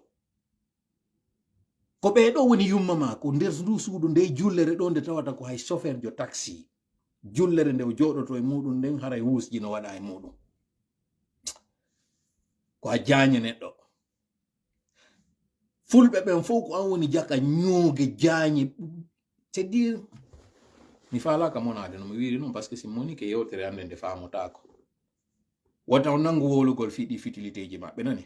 Ko ɓe ɗo woni yumma ma, ko nder ndu suudu nde jullere ɗo nde tawata ko hay chauffeur jo taxi. Jullere nde o jooɗoto e muɗum nden, haray wusji no waɗa e muɗum. Ko a jaañe neɗɗo. Fulɓe ɓen fof ko an woni jaka ñooge jaañe. C'est-à-dire, mi faalaka monaade no mi wiiri noon, parce que si moni ke yewtere annde nde faamotaako. Wota on nanngu wowlugol fii ɗi fitiliteeji maɓɓe, nani?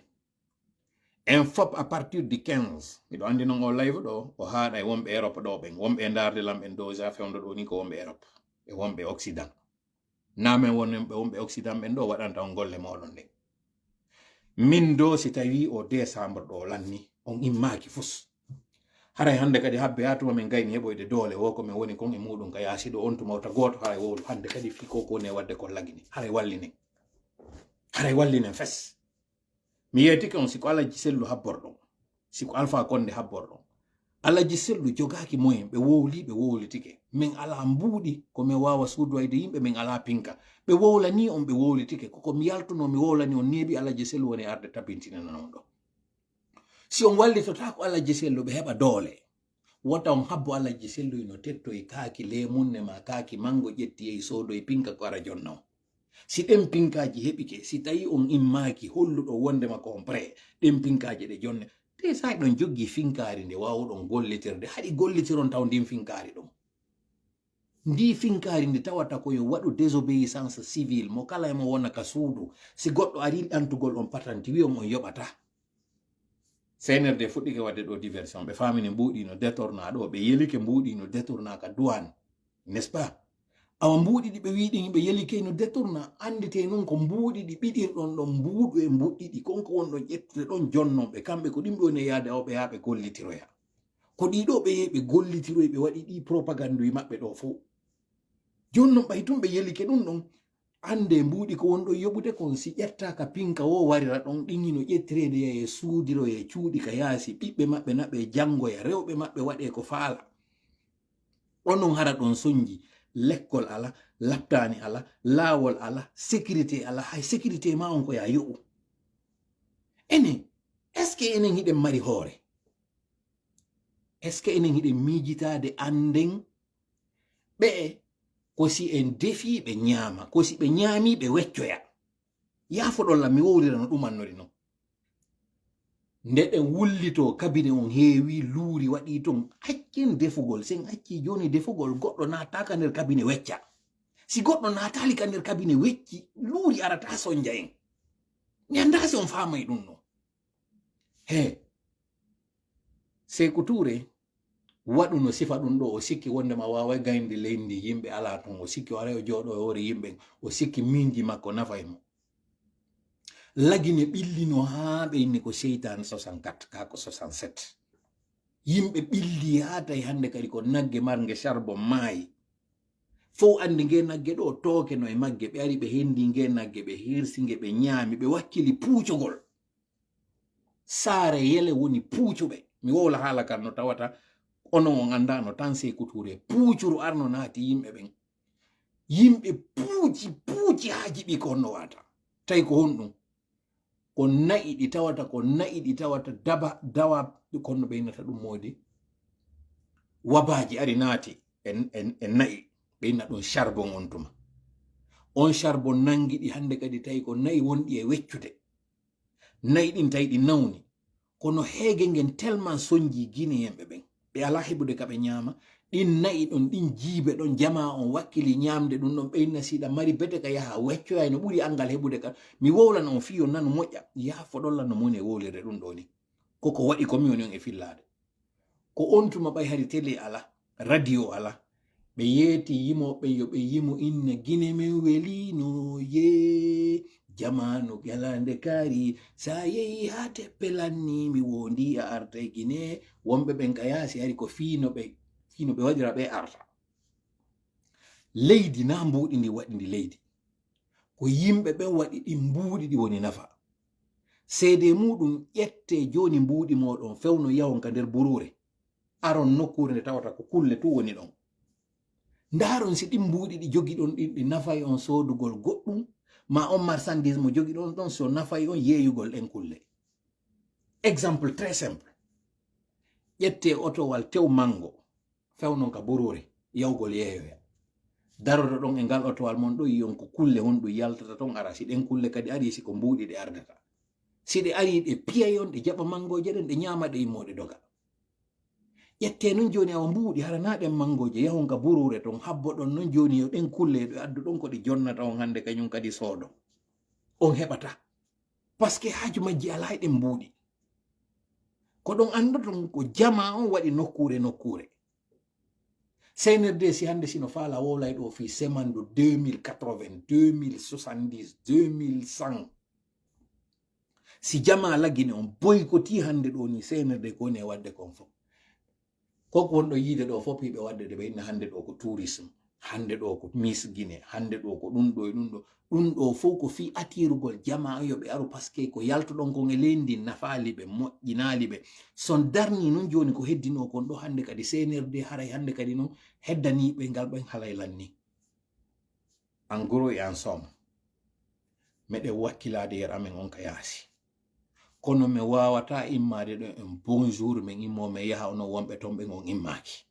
En fop à partir du quinze, miɗo anndi noon o live ɗo, o haaɗa e wonɓe Europe ɗo ɓen, wonɓe e ndaarde lam ɓen doja fewndo ɗo ni ko wonɓe Europe, e wonɓe Occident. Naa men wonɓe, wonɓe Occident ɓen ɗo waɗanta on golle mooɗon ɗen. Min do si tawi o décembre ɗo lanni, on immaaki fus. Haray hannde kadi habbe haa tuma min gayni heɓoyde doole wo ko min woni kon e muɗum ka yaasi ɗo on tuma wota gooto haray wowlu hannde kadi fii ko ko ne waɗde kon lagini. Haray wallinen. Haray wallinen fes. Mi yeetike on si ko Alaji Sellu habborɗon, si ko Alfa Konde habborɗon. Alaji Sellu jogaaki moyen, ɓe wowli, ɓe wowlitike. Min alaa mbuuɗi ko min waawa suudoyde yimɓe, min alaa pinka. Ɓe wowlanii on, ɓe wowlitike. Ko ko mi yaltunoo, mi wowlanii on, neeɓi Alaji Sellu woni arde tabintinana on ɗo. Si on wallitotaako Alaji Sellu, ɓe heɓa doole. Wota on habbo Alaji Sellu ino tettoyi kaaki leemunne ma kaaki mango ƴetti yehi soodoyi pinka ko ara jonna on. Si ɗen pinkaaji heɓike, si tawi on immaaki holluɗo wondema ko on prêt, ɗen pinkaaji ɗe jonne, te sa ɗon joggi finkaari nde waawuɗon gollitirde, haɗi gollitiron taw ndin finkaari ɗon. Ndi finkaari ndi tawata ko yo waɗu désobéissance civile, mo kala e mo wona ka suudu. Si goɗɗo ari ɗantugol on patanti, wi'on on yoɓata. C N R D fuɗɗike waɗde ɗo diversion. Ɓe faamini mbuuɗi no détourna ɗo, ɓe yelike mbuuɗi no détourna ka douane. N'est-ce pas? Awa mbuuɗi ɗi ɓe wiɗi ɓe yelike no détourna, anndite noon ko mbuuɗi ɗi ɓiɗirɗon ɗon mbuuɗu e mbuuɗi ɗi, kon ko wonɗon ƴettude ɗon jonnon ɓe, kamɓe ko ɗimɓe woni e yaade awa ɓe yaa ɓe gollitiroya. Ko ɗi ɗo ɓe yehi ɓe gollitiroyi, ɓe waɗi ɗi propaganduji maɓɓe ɗo fof. Jooni noon ɓay tun ɓe yelike ɗum ɗon, annde mbuuɗi ko wonɗon yoɓude kon, si ƴettaaka pinka wo warira ɗon, ɗin hino ƴettireede yaye suudiroye cuuɗi ka yaasi, ɓiɓɓe maɓɓe na ɓe janngoya, rewɓe maɓɓe waɗe ko faala. Onon hara ɗon sonji, lekkol ala, laptaani ala, laawol ala, sécurité ala, hay sécurité ma on ko ya yoɓu. Enen, est-ce que enen hiɗen mari hoore? Est-ce que enen hiɗen miijitaade annden ɓe ko si en defii ɓe ñaama, ko si ɓe ñaamii ɓe weccoya? Yaafoɗon lan, mi wowlira no ɗum annori non. Nde ɗen wullitoo, kabine on heewi, luuri waɗii ton. Accen defugol, sen accii jooni defugol, goɗɗo naataaka nder kabine wecca. Si goɗɗo naataali ka nder kabine wecci, luuri arata sonja en. Mi anndaa si on faamay ɗum non. He, Seeku Tuure waɗu no sifa ɗum ɗo, o sikki wondema waaway gaynude leydi ndi, yimɓe alaa ton, o sikki o aray o jooɗo e hoore yimɓe, o sikki miinji makko nafay mo. Lagine ɓillino haa ɓe inni ko seytaane soixante-quatre, kaa ko soixante-sept. Yimɓe ɓilli haa tawi hannde kadi ko nagge marnge charbon maayi. Fow anndi nge nagge ɗo, tooke no e magge, ɓe ari ɓe hendi nge nagge, ɓe hirsi nge, ɓe ñaami, ɓe wakkili puucogol. Saare yele woni puucuɓe. Mi wowla haala kan no tawata onon on anndaano tan Seeku Tuure. Puucuru arno naati yimɓe ɓen. Yimɓe puuci, puuci haa jiɓi ko honno waata. Tawi ko honɗum? Ko na'i ɗi tawata, ko na'i ɗi tawata daba, dawa, ko honno ɓe innata ɗum moodi? Wabaaji ari naati e, e, e na'i. Ɓe inna ɗum charbon on tuma. On charbon nangi ɗi hannde kadi tawi ko na'i wonɗi e weccude. Na'i ɗin tawi ɗi nawni. Kono heege ngen tellement sonji Guinéen ɓe ɓen. Ɓe alaa heɓude ka ɓe ñaama. Ɗin na'i ɗon, ɗin jiibe ɗon, jamaa on wakkili ñaamde ɗum ɗon, ɓe inna si ɗa mari bete ka yaha weccoya no ɓuri angal heɓude ka. Mi wowlana on fii yo nanu moƴƴa. Yaafoɗon lan no moni e wowlirde ɗum ɗo ni. Ko ko waɗi ko mi woni on e fillaade. Ko on tuma ɓay hari télé ala, radio ala. Ɓe yeeti yimooɓe yo ɓe yimu inna Gine men weliino yee. Jamaanu ƴalaande kaari, sa yehi haa teppe lanni, mi wondi a artay Gine. Wonɓe ɓen ka yaasi hari ko fii no ɓe, fii no ɓe waɗira ɓe arta. Leydi na mbuuɗi ndi waɗi ndi leydi. Ko yimɓe ɓen waɗi ɗin mbuuɗi ɗi woni nafa. Seede muɗum, ƴette jooni mbuuɗi mooɗon fewno yahon ka nder buruure. Aron nokkuure nde tawata ko kulle tun woni ɗon. Ndaaron si ɗin mbuuɗi ɗi jogiɗon ɗin ɗi nafay on soodugol goɗɗum, ma on marchandise mo jogiɗon ɗon so nafay on yeeyugol ɗen kulle. Exemple très simple. Ƴette otowal tew mango, fewnon ka buruure, yahugol yeeyoya. Daroto ɗon e ngal otowal mon ɗo, yi'on ko kulle honɗum yaltata ton ara, si ɗen kulle kadi ari, si ko mbuuɗi ɗe ardata. Si ɗe ari, ɗe piyay on, ɗe jaɓa mangooje ɗen, ɗe ñaama, ɗe immoo, ɗe doga. Ƴettee non jooni awa mbuuɗi, hara na ɗen mangooje, yahon ka buruure ton, habboɗon non jooni yo ɗen kulle ɗe adduɗon ko ɗe jonnata on hannde kañum kadi soodon. On heɓataa. Parce que haaju majji alaa e ɗen mbuuɗi. Ko ɗon anndoton ko jamaa on waɗi nokkuure nokkuure. C N R D si hannde sino faala wowlay ɗo fii semandu deux mille quatre-vingts, deux mille soixante-dix, deux mille cent. Si jamaa lagine on boykoti hannde ɗo ni C N R D ko woni e waɗde kon fof. Ko ko wonɗo yiide ɗo fof hiɓe waɗde de ɓe inna hannde ɗo ko tourisme, hannde ɗo ko Miss Guinée, hannde ɗo ko ɗum ɗo e ɗum ɗo. Ɗum ɗo fof ko fii attirugol jamaa yo ɓe aru, parce que ko yaltuɗon kon e leydi ndin nafaali ɓe, moƴƴinaali ɓe. Son darni non jooni ko heddinoo kon ɗo hannde kadi C N R D haray hannde kadi non heddanii ɓe ngal ɓen halay lanni. En gros et en somme, meɗen wakkilaade yer amen on ka yaasi. Kono mi waawataa immaade ɗo en bonjour, min immoo min yaha onon wonɓe ton ɓen on immaaki.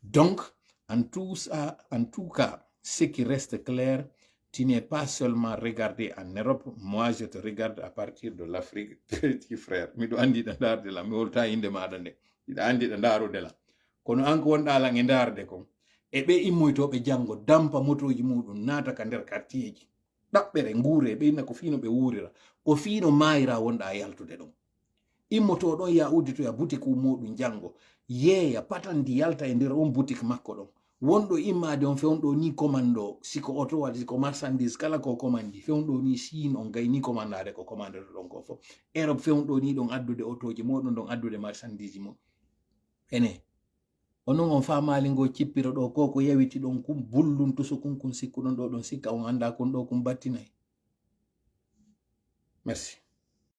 Donc, en tout ça, en tout cas, ce qui reste clair, tu n'es pas seulement regardé en Europe. Moi, je te regarde à partir de l'Afrique, petit frère. Miɗo anndi ɗa ndaarde la, mi wolta innde maaɗa nde. Hiɗa anndi ɗa ndaarude la. Kono an ko wonɗaa lan e ndaarde kon, e ɓe immoytooɓe janngo, dampa motooji muɗum, naata ka nder kartiyeeji. Ɗaɓɓere, nguure, ɓe inna ko fii no ɓe wuurira. Ko fii no maayira wonɗaa yaltude ɗon. Immotoo ɗon, yaa udditoya boutique muɗum janngo. Yeeya, patandi, yalta e nder on boutique makko ɗon. Wonɗo immaade on fewndo ni commande o, si ko oto waɗi, si ko marchandise, kala ko commande, fewndo ni Chine on gayni commandaade ko commandata ɗon ko fof. Europe fewndo ni ɗon addude otooji muɗum, ɗon addude marchandise muɗum. Ene, onon on faamaali ngo cippiro ɗo, ko ko yawiti ɗon kun bulluntuso kun, kun sikkuɗon ɗo, ɗon sikka on anndaa kun ɗo kun battinay. Merci.